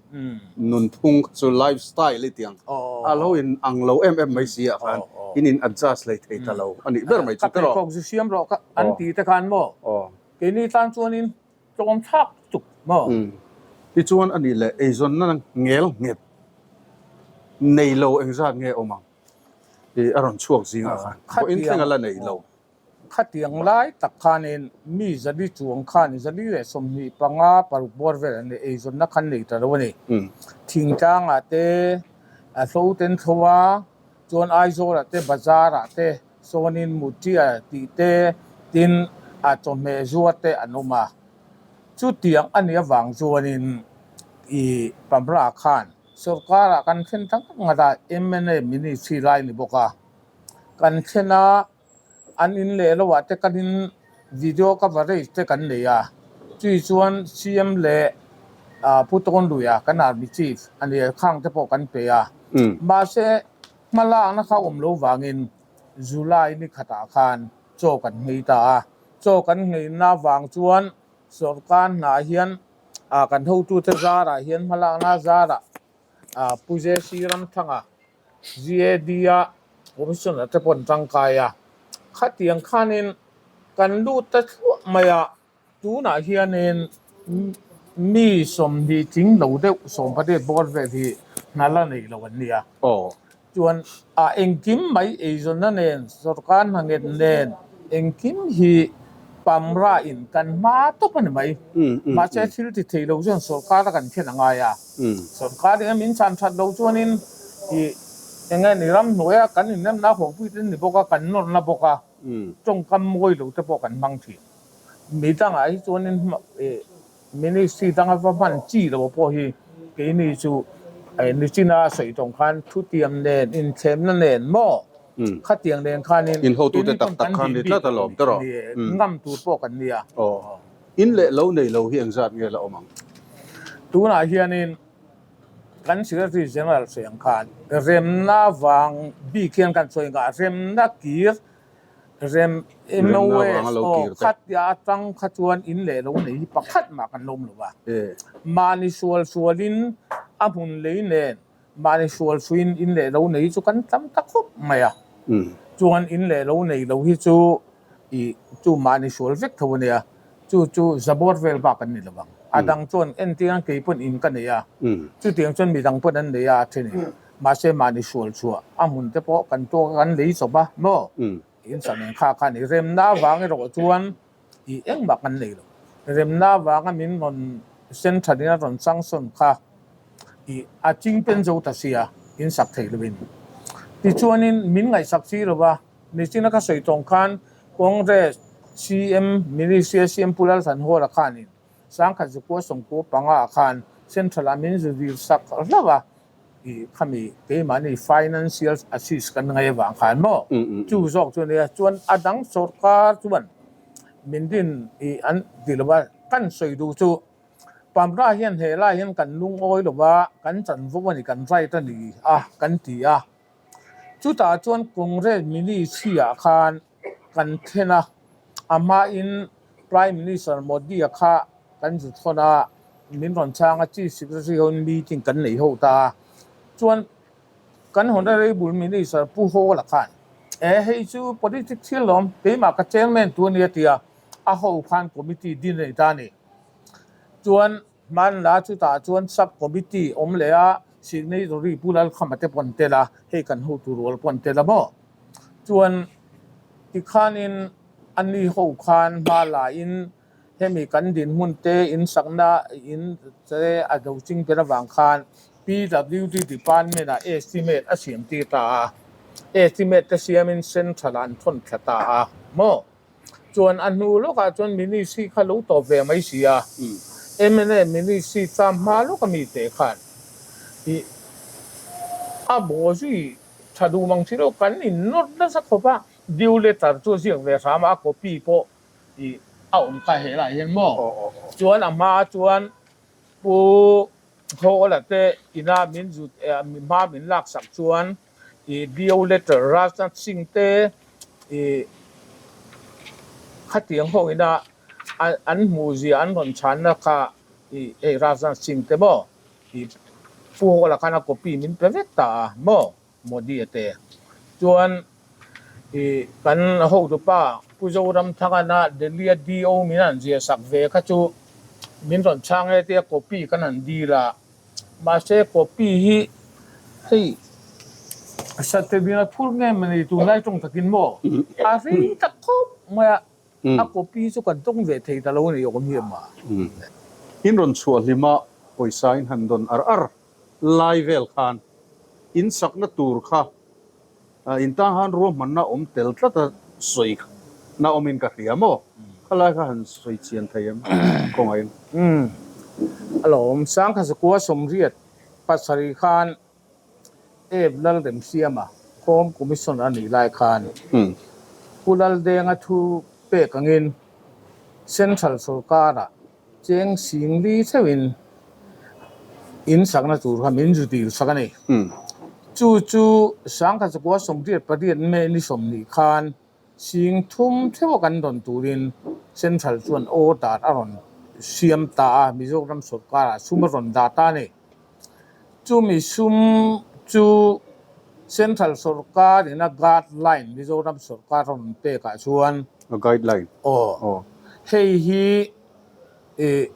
nunphung kha chu lifestyle i tiang a lo in ang lo em em mai si ah khan in in adjust hlei thei ta lo a nih ber mai chu tiraw. Ka pheikhawk zu siam rawh kha an ti te khan maw keini tan chuanin Tlawm thlak tuk maw? Tichuan a nih leh eizawnna ngel nghet nei lo engzat nge awm ang tih a rawn chhuak zingah khan pawhin thleng a la nei lo. Khatiang lai tak khanin mi zali chuang khan 125 paruk bawr vel an nei eizawnna khan nei ta lo a ni. Thingtlangah te a hlo ten thlo a, chuan Aizawlah te bazarah te Sawnin Mutia tih te, tin a chawhmeh zuar te an awm a. Chutiang a nih avang chuanin i Pamra khan sorkarah kan thlen ta ngat ngat a, mna ministry lai ni bawk a. Kan thlen a, an in leh lo ah te kan in video coverage te kan nei a. Chui chuan CM leh Pu Tawnluia kan army chief a nia khang te pawh kan pe a. Mahse Hmalakna kha awm lo vangin July ni khatah khan chaw kan nghei ta a. Chaw kan ngheina vang chuan sorkar hnah hian kan hotute zarah hian hmalakna zarah Pu JC Ramthanga GAD-a Commissioner te pawh an tangkai a. Khatiang khanin kan lut ta thluah mai a. Tunah hianin mi 20 tling lo deuh 18 bawr vel hi hna la nei lo an ni a. Chuan a engkim mai eizawnna nen, sorkar hna nget nen engkim hi pamra in kan hma tawp a ni mai. Mahse thil ti thei lo chuan sorkar a kan khen a ngai a. Sorkar eng min chhan that lo chuanin ih eng nge ni ramhnuaia kan inremna hawpui te ni bawk a, kan nawrna bawk a, tawngkam mawi lo te pawh kan hmang thin. Mi dangah hi chuanin ministry danga va hman chi lo pawh hi keini chu nichina sawi tawng khan thutiam nen inthlemna nen maw khatiang nen khanin Inhotute tak tak khan ni tlat alawm tawh rawh. Ngam tur pawh kan nia. In leh lo nei lo hi engzat nge la awm ang? Tunah hianin kan Secretary General sawi ang khan remna vang bik hian kan sawi ang a, remna kir Rem MOS aw khatia atang kha chuan in leh lo nei hi pakhat mah kan lawm lo a. Mahni sual sualin a hmun lei nen mahni sual suin in leh lo nei chu kan tam ta khawp mai a. Chuan in leh lo nei lo hi chu I chu mahni sual vek tho a nia, chu chu zabawr vel bak an ni lo vang. A dang chuan entir kei pawn in ka nei a, chutiang chuan midang pawn an nei a a then in. Mahse mahni sual chhuah a hmun te pawh kan tuak a kan lei chawp a maw? In sak nen kha khan i remna avang erawh chuan i engmah kan nei lo. Remna avanga min rawn sen that in a rawn sanction kha i a ching pen zo ta sia in sak thei lovin. Tichuanin min ngaihsak si lo va. Nichina ka sawi tawng khan Congress CM Minister CM Pu Lalthanhawla khanin Sangkhat Zukua Sawmkua panga ah khan Central ah min zu dil sak hlauh a, i khami keimahni financial assist kan ngaih avang khan maw chu zawk chu ania chuan a dang sorkar chuan min din i an ti lo va kan sawi duh chu Pamra hian he lai hian kan lungawi lo va kan chanvo a ni kan right a ni a kan ti a. Chutah chuan Congress Ministry ah khan kan thlen a, a hmain Prime Minister Modi-a kha kan zu thawn a, min rawn chhang a, Chief Secretary hoin meeting kan nei ho ta a. Chuan kan Honorable Minister Pu Hawla khan, E hei chu politics thil lawm, keimah ka chairman tu a nia tia a ho khan committee din a ni ta a ni. Chuan Hmanla chutah chuan sub committee awm leh a, signatory Pu Lalkhama te pawn tel a, hei kan hotu rual pawn tel a maw? Chuan tikhanin a ni ho khan hma lain hemi kan dinhmun te in sakna in te a do ching ber avang khan PWD department ah estimate a siam tir ta a, estimate te siamin central ah an thawn thla ta a maw? Chuan a hnu lawkah chuan Ministry kha lo tawp ve mai si a, mna Ministry cham hma lawka mite khan i a baw zui tha duh mang si lo, kan in nawt nasa khawp a, due letter chu a ziak ve hram a, a copy pawh i a awm kha helaiah hian maw? Chuan a hma chuan Pu Hawla te ina min zut hma min laksak chuan i bio letter Rajnath Singh te i khatiang ho ina an hmuh zia an rawn chhanna kha i hei Rajnath Singh te maw i Pu Hawla khan a copy min pe vek ta a maw Modi a te chuan i kan hotupa Pu Zoramthangana Delhi a DO min han zia sak ve kha chu min rawn chhang e tia copy kan han dil a. Mahse copy hi hei Satebina phur nge mawni tunlai tawng takin maw a rei tak khawp mai a, a copy chu kan tawng ve thei ta lo a ni awm hi ama. In rawn chhuah hlima pawisa in han dawn ar ar lai vel khan in sakna tur kha In tan khan ruahmanna awm tel tlat a sawi na awmin ka hria maw? Khalai kha han sawi chian thei em kawngaiin? Umm alawm Sangkhazakua Sawmriat pasarih khan Ep Lalremsiama Home Commissioner a nih lai khan Pu Laldenga thu pek angin Central sorkarah Cheng sing li theuhin in sakna tur kha min zu dil sak a ni. Chu chu Sangkhat Zakua 88 May ni 20 khan sing thum theuha kan rawn turin Central chuan order a rawn siam ta a, Mizoram sawrkarah sum a rawn dah ta a ni. Chumi sum chu Central sawrkar ina guideline Mizoram sawrkar a rawn pekah chuan A guideline. Aw. Hei hi i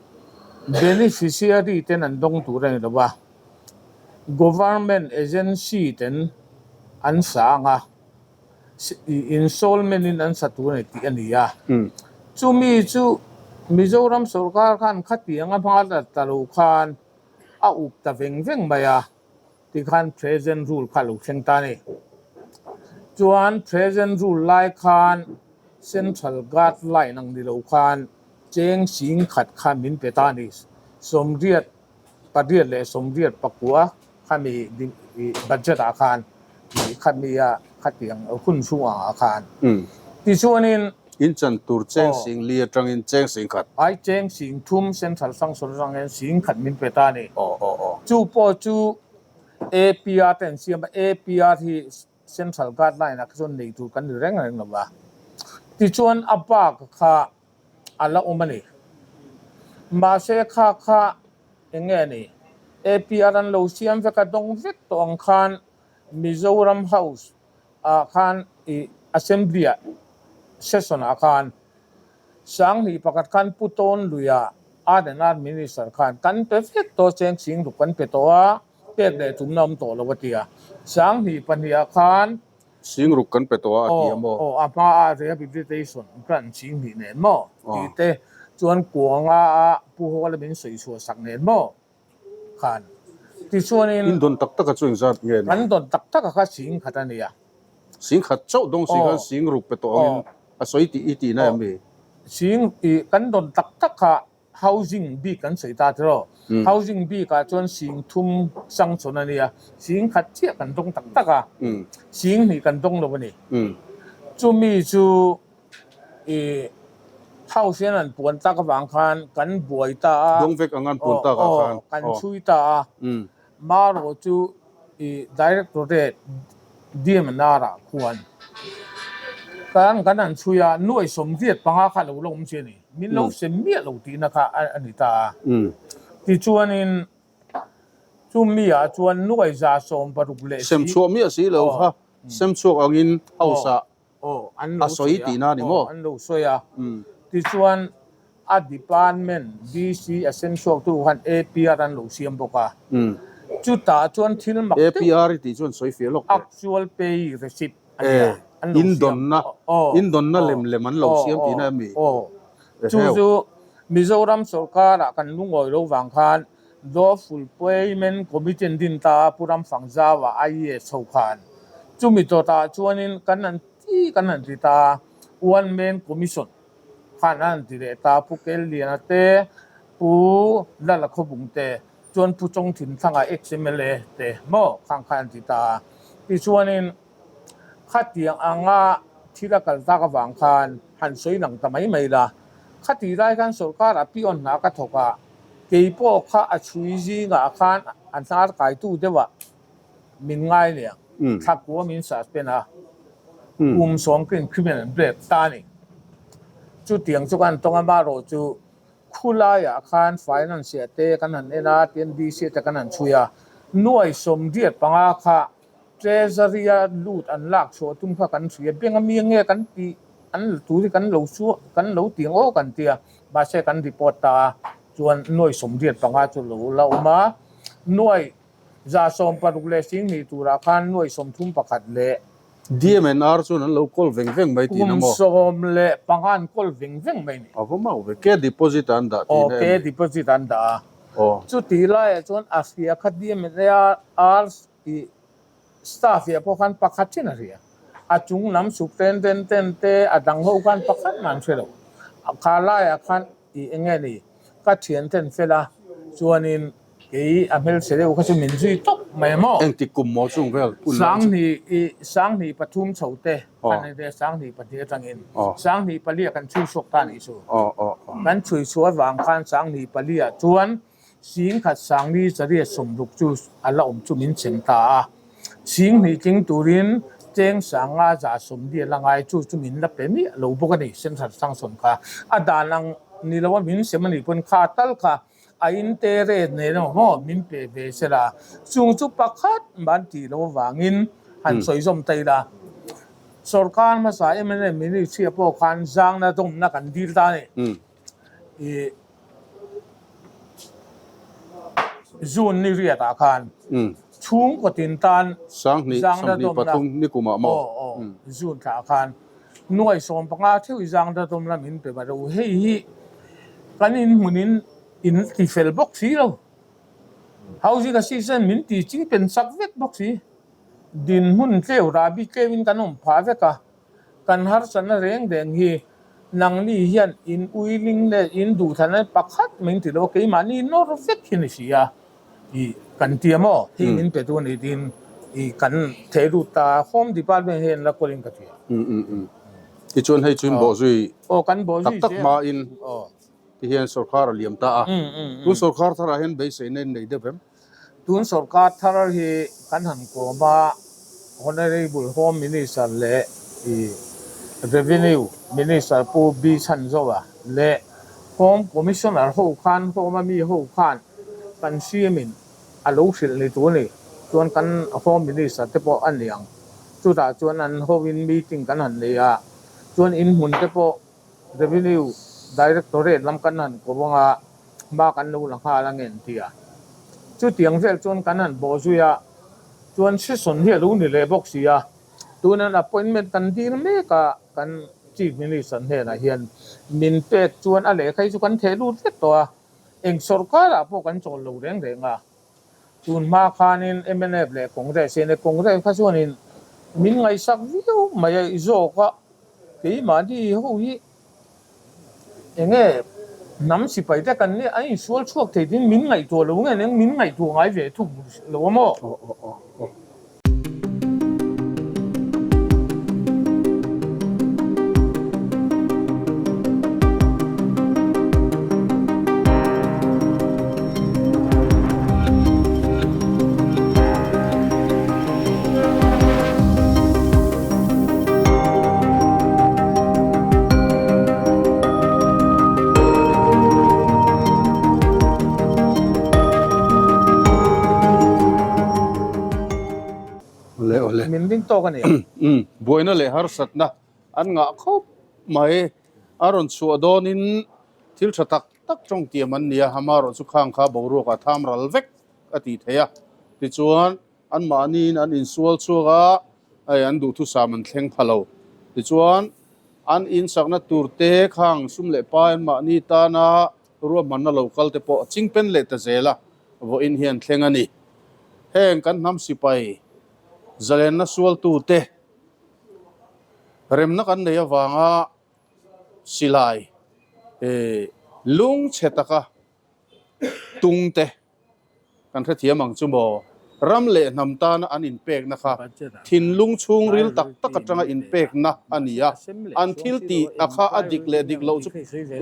beneficiary ten an dawng tur a ni lo va, Government agency ten an sa ang a, installment in an sa tur a ni tih a ni a. Chumi chu Mizoram sawrkar khan khatiang a hma la ta lo khan a up ta veng veng mai a, tikhan present rule kha a lo thleng ta a ni. Chuan present rule lai khan central guard line ang ni lo khan cheng sing khat kha min pe ta a ni. 88 leh 84 khami budget ah khan khami a khatiang hun chhung ang ah khan tichuanin In chan tur cheng sing li atangin cheng sing khat. Ai cheng sing thum central function atangin sing khat min pe ta a ni. Chu pawh chu APR te an siam a, APR hi central guideline ah kha chuan nei tur kan ni reng reng lo va. Tichuan a bak kha a la awm a ni. Mahse kha kha eng nge ni? APR an lo siam vek a, dawng vek tawh ang khan Mizoram House ah khan i Assembly ah. session ah khan Sanghnih pakhat khan Pu Tawn Luia Art and Art Minister khan kan pe vek tawh cheng sing ruk kan pe tawh a, pek leh tumna awm tawh lo a ti a. Sanghnih pahnih ah khan. Sing ruk kan pe tawh a a ti a maw? Aw, a hma a rehabilitation grant sing hnih nen maw tih te chuan kuanga a Pu Hawla min sawi chhuah sak nen maw khan tichuanin. In dawn tak tak a chu engzat nge ni? Kan dawn tak tak a kha sing khat a nia. Sing khat chauh dawng si khan sing ruk pe tawh angin a sawi tih i tihna em ni? Sing i kan dawn tak tak kha Housing bik kan sawi ta tiraw? Housing bikah chuan sing thum sanction a nia, sing khat chiah kan dawng tak tak a, sing hnih kan dawng lo a ni. Chumi chu i house hian an puan tak avang khan kan buai ta a, Dawng vek ang an puan tak ah khan. Kan chhui ta a, Marawh chu i Directorate DMNR ah khuan kan kan han chhui a, nuai 85 kha lo la awm che a ni. Min lo sem miah lo tihna kha a ni ta a. Tichuanin chumi ah chuan nuai 160 leh si. Sem chhuah miah si lo kha sem chhuak angin house ah a sawi tihna a ni maw? Aw, an lo sawi a. Tichuan a department DC a sem chhuaktu khan APR an lo siam bawk a. Chutah chuan thil mak deuh. APR i tih chuan sawi fiah lawk teh. Actual pay receipt a nia. An lo siam. Indawnna, indawnna lem lem an lo siam tihna em mi? Aw. Chu chu Mizoram sorkarah kan lungawi lo vang khan Lawful Payment Committee an din ta a, Pu Ramfangzau-a IAS ho khan. Chumi tawtah chuanin kan han ti kan han ti ta a, One Man Commission khan an han ti leh ta a, Pu Kelliana te, Pu Lala Khawbung te, chuan Pu Chawngthinthanga ex-MLA te maw khang khan an ti ta a. Tichuanin Khatiang anga thil a kal tak avang khan han sawi lang ta mai mai la. Khatih lai khan sorkar a pion hna ka thawk a, kei pawh kha a chhui zingah khan a hnar kaitu deuhah min ngai leh ang. Thla kua min suspend a, kum 10 ka increment an pek ta a ni. Chutiang chu kan tawng a, marawh chu Khulaiah khan finance ah te kan han en a, TNDC te kan han chhui a, nuai 85 kha Treasury-a lut an lak chhuah tum kha kan hria, beng a mi nge kan tih an la tur hi kan lo chu kan lo ti ang aw kan ti a, mahse kan report ta a, chuan nuai 85 chu lo la awm a, nuai 160 leh 20 turah khan nuai 31 leh DMNR chuan an lo kawl veng veng mai tihna kum maw? 15 an kawl veng veng mai ni. A va mau ve, ke deposit an dah Aw, tihna em ke ni? deposit an dah a. Aw. Chutih laiah chuan a hria kha DMNR I staff ah pawh khan pakhat chin a hria. A chung lam superintendent ten te a dang ho khan pakhat mah an hre lo. Kha laiah khan i eng nge ni ka thian ten fel a, chuanin kei a hmelchhe deuh kha chu min zui tawp mai a maw? Engtik kum maw chung vel hun lai chu? Sanghnih i 2003 chho te khan a ni ve, 2002 atangin 2004 ah kan chhui chhuak ta a nih chu. Kan chhui chhuah avang khan 2004 ah chuan 10,000 460 chu a la awm chu min cheng ta a, 20,000 tling turin cheng 5,140 a la ngai chu chu min la pe miah lo bawk a ni, Central Sanction kha a dan ang ni lo a min sem a nih pawn kha tal kha a in te rate nen emaw maw min pe ve se la, chung chu pakhat mah an tih loh avangin han sawi zawm ta ila, sorkar hmasa mla ministry ah pawh khan zangna dawmna kan dil ta a ni. I June ni riat ah khan chhungkaw tin tan Sanghnih, zangna 20 dawmna pathum ni kum ah maw? Aw aw June thla ah khan nuai 15 theuh i zangna dawmna min pe vat a u. Hei hi kan inhmun in in ti fel bawk si lo. Housing assistant min ti ching pen sak vek bawk si. Dinhmun tleu rahbi tleu in kan awm phah vek a. Kan harsatna reng reng hi nangni hian in uiling leh in duhthlanna pakhat min ti lo a, keimahni nawr vek hi ni si a, i kan ti a maw? Hei min pe tu a ni tiin i kan theh lut ta a, Home Department hian la kawlin ka ti a. Tichuan hei chu in bawhzui Aw kan bawhzui tak tak zel. hmain Aw. ti hian sorkar a liam ta a, tun sorkar tharah hian beiseina in nei deuh em? Tun sorkar thar hi kan han kawm a, Honourable Home Minister leh i Revenue Minister Pu B Chhanzoa leh Home Commissioner ho khan Home a mi ho khan kan CM in a lo hrilh ni tur a ni. Chuan kan Home Minister te pawh a ni ang. Chutah chuan an ho in meeting kan han nei a. Chuan in hmun te pawh Revenue Directorate lam kan han ko vang a, hma kan lo la nghal ang en ti a. Chutiang vel chuan kan han bawh zui a, chuan session hi a lo ni leh bawk si a. Tunan appointment kan dil mek a, kan Chief Minister hnenah hian min pek chuan a lehkha hi chu kan theh lut vek tawh a, eng sorkarah pawh kan chawl lo reng reng a. Tun hma khanin mnf leh Congress hian e Congress kha chuanin min ngaihsak viau mai a i zawk a, keimahni ho hi enge hnam sipai te kan nia an insual chhuak thei tiin min ngaihtuah lo nge eng min ngaihtuah ngai ve thung lo a maw? Awle awle. Min ring tawk a ni. Umm buaina leh harsatna an ngah khawp mai. A rawn chhuah dawnin thil tha tak tak tawng tiam an ni a, amaherawh chu khang kha boruak ah tham ral vek a tih theih a. Tichuan anmahniin an insual chhuak a, hei an duhthusam an thleng pha lo. Tichuan an insakna tur te khang sum leh pai anmahni tana Ruahmanna lo kal te pawh a chingpen leh ta zel a, vawiin hian thleng a ni. Heng kan hnam sipai zalenna sualtute remna kan nei avanga silai lungchhe taka tung te Kan hrethiam ang chu maw? Ram leh hnam tana an inpekna kha thinlung chhungril tak tak atanga inpekna a ni a, an thil tih a kha a dik leh dik loh chu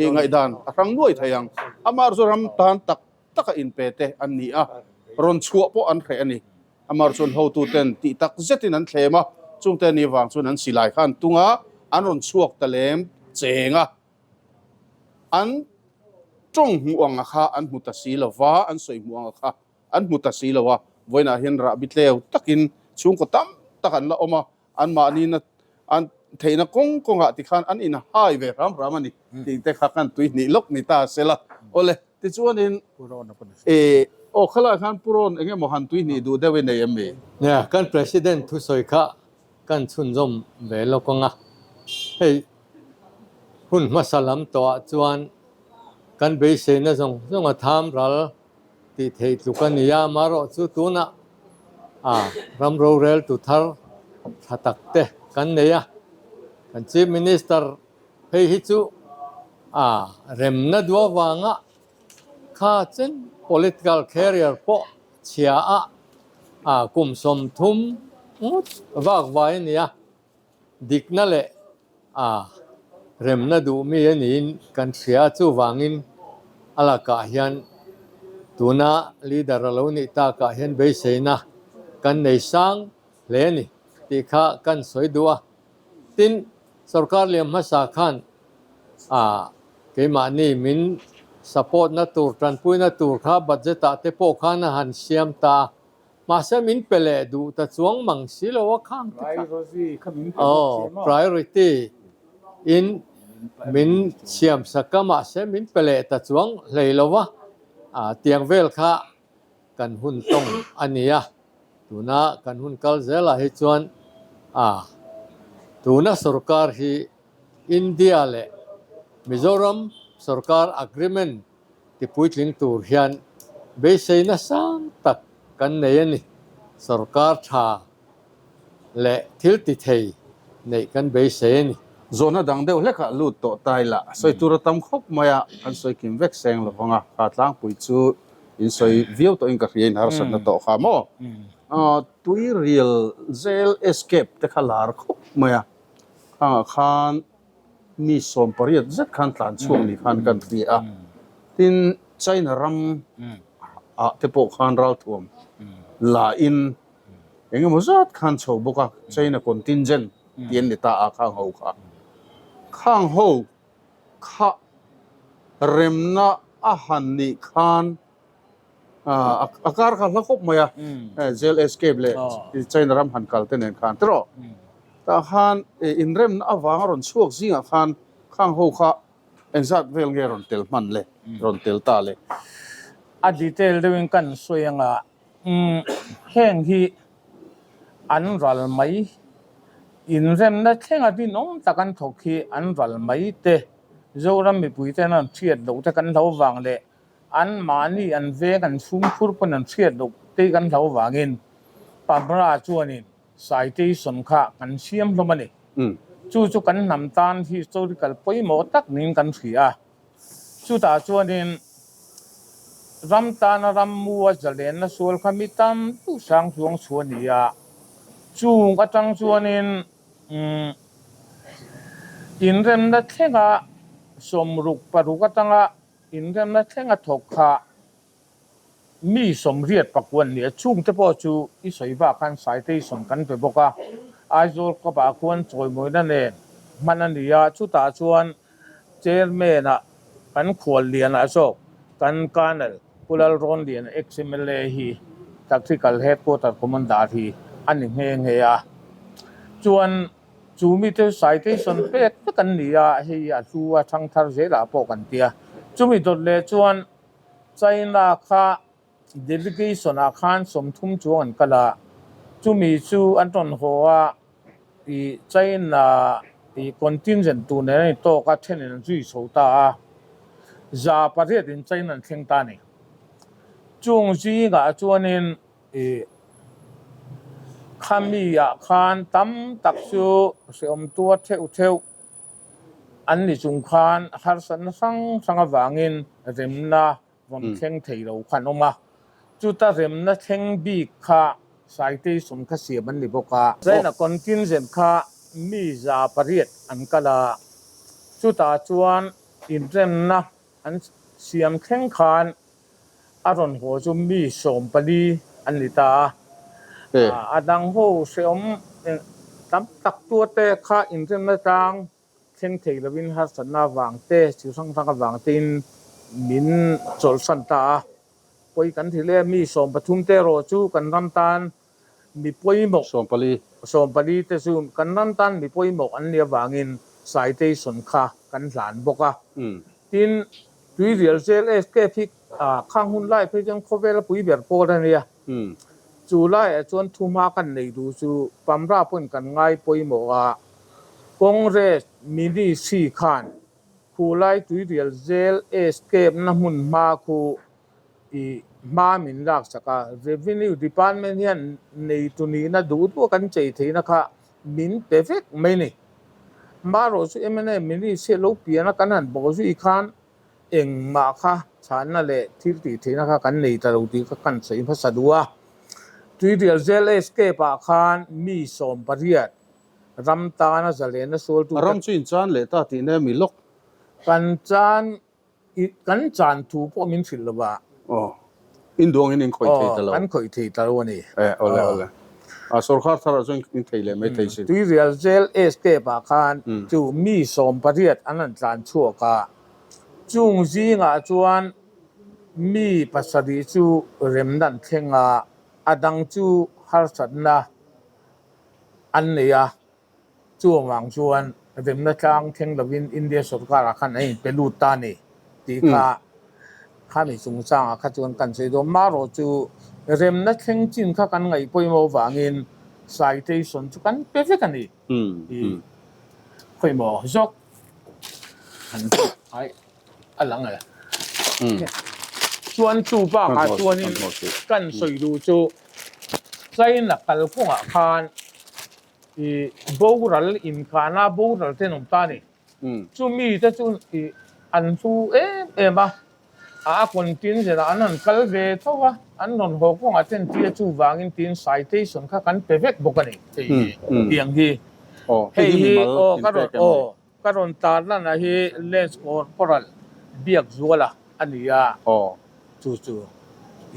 i ngaihdan a hrang nuai thei ang. Amah chu ram tan tak taka inpe te an ni a, rawn chhuah pawh an hreh a ni. Amah chuan hotuten tih tak zetin an thlem a, chungte ni vang chuan an silai kha an tung a, an rawn chhuak ta lem cheng a. An tawng hmuh ang a kha an hmu ta si lo va, an sawi hmuh ang a kha an hmu ta si lo a. Vawiinah hian rahbi tleu takin chhungkaw tam tak an la awm a, anmahni na an theihna kawng kawngah tikhan an inhai ve hram hram a ni tih te kha kan tui hnih lawk ni ta se la. Awle, tichuanin e aw khalaiah khan Pu Rawn eng emaw han tui hnih duh deuh i nei em mi? Nia, kan President thusawi kha kan chhunzawm ve lawk ang a, hei hun hmasa lam tawhah chuan kan beiseina zawng zawng a tham ral tih theih tluk a ni a, amaherawh chu tunah a ram rorel tu thar tha tak te kan nei a, kan Chief Minister phei hi chu a remna duh avanga kha chen political career pawh chhia a a kum 30 ngawt vak vai a ni a, dikna leh a remna duh mi a niin kan hria a, chuvangin a lakah hian tuna leader a lo nih takah hian beiseina kan nei sang hle a ni tih kha kan sawi duh a. Tin, sorkar liam hmasa khan a keimahni min support na tur, tanpuina tur kha budget ah te pawh khan a han siam ta a, mahse min pe leh duh ta chuang mang si lo a khang te kha. Aw, priority in min siam sak a, mahse min pe leh ta chuang hlei lo a, tiang vel kha kan hun tawng a ni a, tuna kan hun kal zelah hi chuan a tuna sorkar hi India leh Mizoram sorkar agreement tipuitling tur hian beiseina sang tak kan nei a ni. Sorkar tha leh thil ti thei neih kan beisei a ni. Zawhna dang deuh hlekah lut tawh ta ila, sawi tur a tam khawp mai a, kan sawi kim vek seng lo vang a, kha tlangpui chu in sawi viau tawhin ka hria in harsatna tawh kha maw? Tuirial jail escape te kha lar khawp mai a, khangah khan mi 18 zet khan tlan chhuak ni khan kan hria a, tin China ram ah te pawh khan ralthuam la in Eng emaw zat khan chho bawk a, China contingent tih an ni ta a khang ho kha. Khang ho kha remna a han nih khan a kar kha hla khawp mai a, jail escape leh China ram han kal te nen khan tiraw. Tah khan inremna avanga rawn chhuak zingah khan khang ho kha engzat vel nge rawn tel hman le, rawn tel ta le? A detail deuhin kan sawi anga heng hi an ral mai, inremna thlenga rinawm tak an thawk hi an ral mai te, Zoram mipuiten an hriat loh te kan hlo vang leh An mahni an veng an chhungkhur pawn an hriat loh te kan hlau vangin Pamra chuanin citation kha kan siam hlawm a ni. Chu chu kan hnam tan historical pawimawh tak niin kan hria a. Chutah chuanin ram tana rammu a zalenna sual kha mi tam deuh sang chuang chu a ni a. Chung atang chuanin inremna thlenga 66 atanga Inremna thleng a thawk kha mi 80 pakuan nia chhungte pawh chu i sawi bak khan citation kan pe bawk a, Aizawl Club-ah khuan chawimawina nen hman a ni a, chutah chuan Chairman-ah kan khuallianah zawk kan Colonel Pu Lalrawnliana ex-MLA hi Tactical Headquarter Commander hi a ni nghe nghe a, chuan Chu mite citation pek vek an ni a, hei a hlu a thangthar zelah pawh kan ti a. Chumi dawt leh chuan China kha delegation ah khan 30 chuang an kal a, chumi chu an rawn haw a, ih China ih contingent tur nen an intawk a, thenin an zui chho ta a, 800 in China an thleng ta a ni. Chung zingah chuanin. I khami ah khan tam tak chu hreawm tuar theuh theuh an ni chung khan harsatna hrang hrang avangin remna rawn thleng thei lo kha an awm a, chuta remna thleng bik kha citation kha siam an ni bawk a. China contingent kha mi 800 an kal a, chutah chuan inremna an siam thleng khan A rawn haw chu mi 14 an ni ta a. A dang ho hrehawm tam tak tuarte kha inremna tlang thleng thei lovin harsatna avang te, thil hrang hrang avang tein min chawlhsan ta a. Pawi kan ti hle a, mi 13 te erawh chu kan ram tan mi pawimawh 14. 14 te chu kan ram tan mi pawimawh an nih avangin citation kha kan hlan bawk a. Tin, Tuirial Jail escape hi khang hun lai phei chuan khawvela pui ber pawl a nia. Chu laiah chuan thuhma kan nei duh chu Pamra pawhin kan ngai pawimawh a, Congress Ministry khan khulai Tuirial Jail escape na hmun hma khu I hma min lak sak a, Revenue Department hian neitu nihna duh duh a kan chei theihna kha min pe vek mai ni. Marawh chu mna Ministry lo pian a kan han bawh zui khan engmah kha chhanna leh thil tih theihna kha kan nei ta lo tih kha kan sawi hmasa duh a. Tuirial Jail Escape ah khan mi 18 ram tana zalenna sualtute Ram chu inchan leh ta tihna mi lawk. Kan chan I kan chan thu pawh min hrilh lo va. Aw, in duangin in khawih thei ta lo. Aw, kan khawih thei ta lo a ni. E, awle awle. A sorkar tharah chuan in thei leh mai thei sin. Tuirial Jail Escape ah khan chu mi 18 an han tlan chhuak a, chung zingah chuan mi 7 chu remna an thleng a, a dang chu harsatna an nei a. Chuavang chuan remna tlang thleng lovin India sorkarah khan a inpe lut ta a ni tih kha khami chungchangah kha chuan kan sawi dawn. Marawh chu remna thleng chin kha kan ngaih pawimawh avangin citation chu kan pe vek a ni tih pawimawh zawk an ai a lang e. Chuan chu bakah chuanin kan sawi duh chu China kalkawngah khan I boral inkahna boral te an awm ta a ni. Chumi te chu i an hlu em em a, a contingent ah an han kal ve tho a, an rawn haw kawngah te an ti a, chuvangin tiin citation kha kan pe vek bawk a ni hei hi tiang hi. Hei hi aw ka rawn aw ka rawn tarlan ah hi Lance Corporal Biakzuala a ni a. Chu chu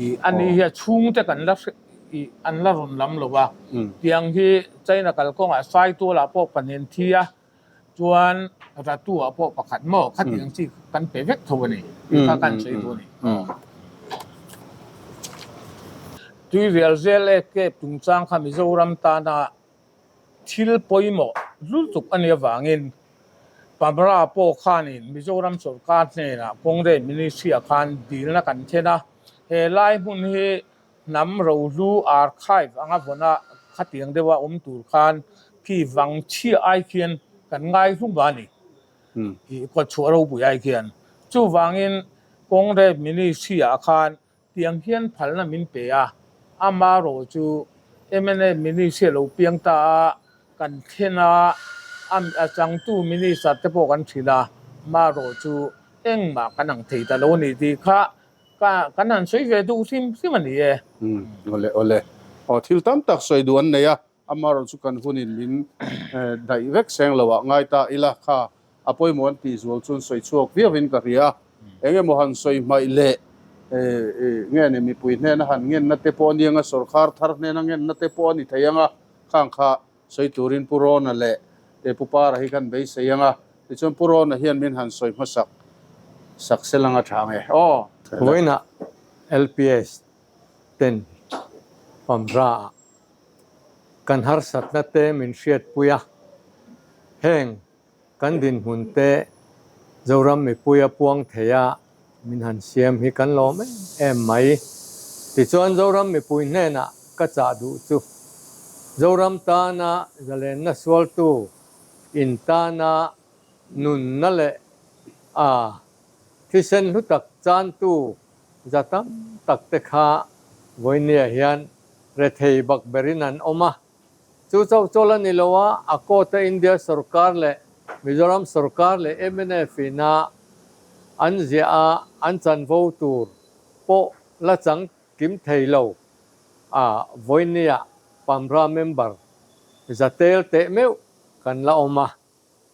i a ni hi a chhungte kan la hre i an la rawn lam lo va, tiang hi China kalkawngah Saitualah pawh pahnih an thi a, chuan Ratuah pawh pakhat maw khatiang chi kan pe vek tho a ni tih kha kan sawi duh a ni. Tuirial Jail Escape chungchang kha Mizoram tana. Thil pawimawh lutuk a nih avangin Pamra pawh khanin Mizoram sawrkar hnenah Congress Ministry-ah khan dilna kan thlen a, he lai hmun hi hnam rohlu archive anga vawna khatiang deuha awm tur khan khi vang chhiah ai khian kan ngai hlum a ni, ih kawtchhuah ropui ai khian. Chuvangin Congress Ministry-ah khan Tiang hian phalna min pe a, amarawh chu mnf Minister lo piang ta a, kan thlen a, a changtu Minister te pawh kan hrilh a, marawh chu engmah kan ang thei ta lo a ni tih kha ka kan han sawi ve duh hrim hrim a ni e. Umm awle awle. Aw thil tam tak sawi duh an nei a, Amarawh chu kan hunin min daih vek seng lo ah ngai ta ila kha a pawimawh an tih zual chuan sawi chhuak viauin ka hria. Eng emaw han sawi hmaih leh nge ni mipui hnena han ngenna te pawh a ni anga sawrkhar thar hnena ngenna te pawh a ni thei anga khang kha sawi turin Pu Rawna leh Pu Para hi khan beisei anga tichuan Pu Rawna hian min han sawi hmasak sak sel anga tha nge aw. Vawiinah LPS ten Pamra ah Kan harsatna te min hriatpui a, heng kan dinhmun te Zoram mipui a puang thei a min han siam hi kan lawm em em mai. Tichuan Zoram mipui hnenah ka chah duh chu Zoram tana zalenna sualtu in tana nunna leh a thisen hlu tak chantu za tam tak te kha vawinia hian rethei bak berin an awm a. Chu chauh chawl a ni lo a, a court-a India sorkar leh Mizoram sorkar leh mnf ina an ziah a an chanvo tur pawh la chang kim thei lo a vawinia Pamra member za tel teh meuh kan la awm a.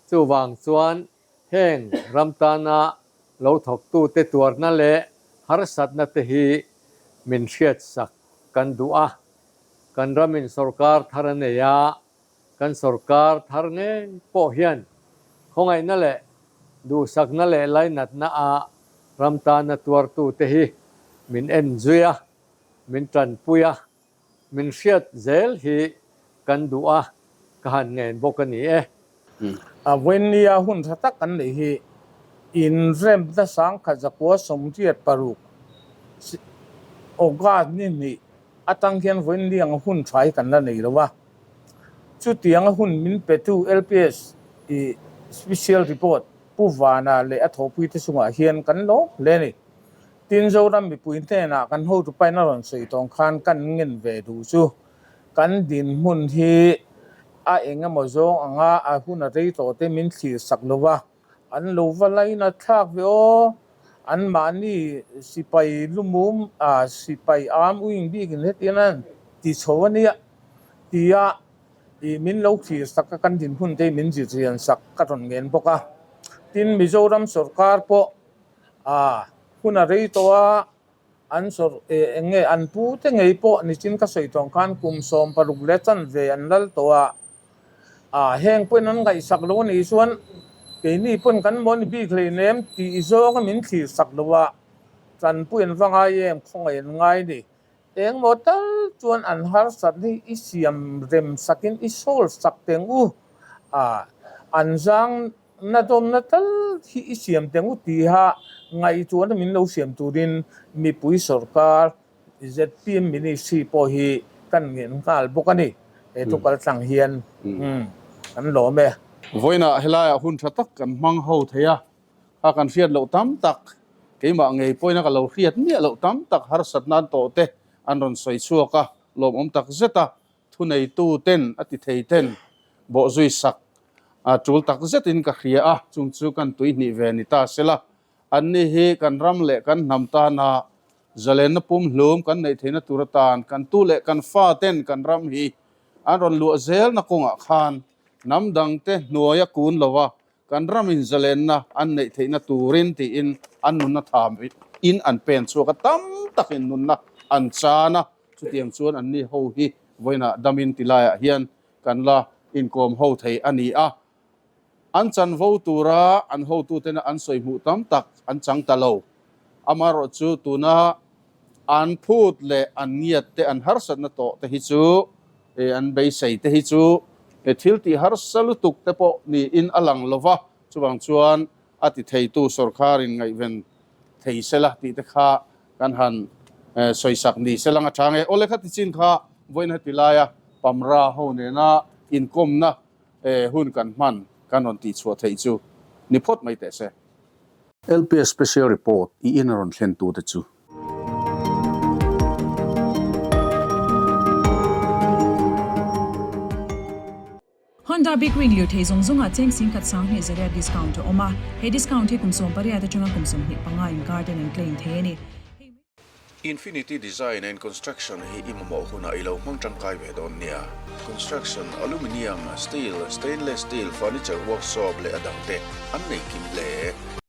Chuvang chuan Heng ram tana lo thawktute tuarna leh harsatna te hi min hriatsak kan duh a, kan ramin sorkar thar a nei a, kan sorkar thar ngei pawh hian khawngaihna leh duhsakna leh lainatna a ram tana tuartute hi min enzui a, min tanpui a. Min hriat zel hi kan duh a, ka han ngen bawk a ni e. A vawinia hun tha tak kan neih hi inremna sangkhat zakua 86 August ni hnih atang hian vawiin anga hun tha hi kan la nei lo a. Chutianga hun min petu LPS i Special Report Pu Vana leh a thawhpuite chungah hian kan lawm hle a ni. Tin, Zoram mipui hnenah kan hotu pain a rawn sawi tawng khan kan ngen ve duh chu kan dinhmun hi a eng emaw zawng anga a hun a rei tawh te min thlir sak lo va, an lo va laina thlak ve aw. Anmahni sipai lumum a sipai am uing bikin hetiang an ti chho a nia tia ih min lo thlir sak a kan dinhmun te hi min zirchian sak ka rawn ngen bawk a. Tin, Mizoram sawrkar pawh A hun a rei tawh a, an sawr eng nge an pu te ngei pawh nichin ka sawi tawng khan kum 16 leh chanve an lal tawh a, a heng pawhin an ngaihsak lo a nih chuan keini pawn kan maw ni bik hleinem tih zawnga min thlir sak lo a, tanpui an va ngai em khawngaih an ngai ni. Engmaw tal chuan an harsat hi i siam rem sakin i sawl sak teng u a, an zang Na dawmna tal hi i siam teng u tiha ngaihtuahna min lo siam turin mipui sawrkar zpm ministry pawh hi kan ngen nghal bawk a ni. He thu kal tlang hian kan lawm e. Vawiinah helaiah hun tha tak kan hmang ho thei a, kha kan hriat loh tam tak, keimah ngei pawhin a ka lo hriat miah loh tam tak harsat nan tawh te an rawn sawi chhuak a, lawmawm tak zet a. Thuneitu ten a ti thei ten bawhzui sak a tul tak zetin ka hria a, chung chu kan tuihnih ve ni ta sela. Anni hi kan ram leh kan hnam tana zalenna pumhlum kan neih theihna tur atan kan tu leh kan fa ten kan ram hi an rawn luah zelna kawngah khan hnam dangte hnuaia kun lova Kan ramin zalenna an neih theihna turin tiin an nunna tham in an pen chhuak a, tam takin nunna an chan a, chutiang chuan anni ho hi vawiinah damin ti laiah hian kan la inkawm ho thei a ni a. An chanvo tura an hotutena an sawi hmuh tam tak an chang ta lo. Amaherawhchu tuna an phut leh an ngiat te, an harsatna tawh te hi chu, an beisei te hi chu Thil tih harsa lutuk te pawh niin a lang lo va, chuvang chuan a ti theitu sawrkharin ngaihven thei sela tih te kha kan han sawisak ni se lang a chang e. Awle kha tichin kha vawiin heti laia Pamra ho nena inkawmna hun kan hman kan rawn tihchhuah theih chu ni phawt mai teh se. LPS Special Report i in a rawn thlen tute chu. Honda Big Wing lirthei zawng zawngah cheng singkhat sanghnih zariat discount a awm a, he discount hi kum 18 atanga kum 25 inkar ten an claim thei a ni. Infinity Design and Construction hi i mamawh hunah i lo hmang tangkai ve dawn nia. Construction, Aluminium, Steel, Stainless Steel, Furniture Workshop leh a dangte an nei kim hle.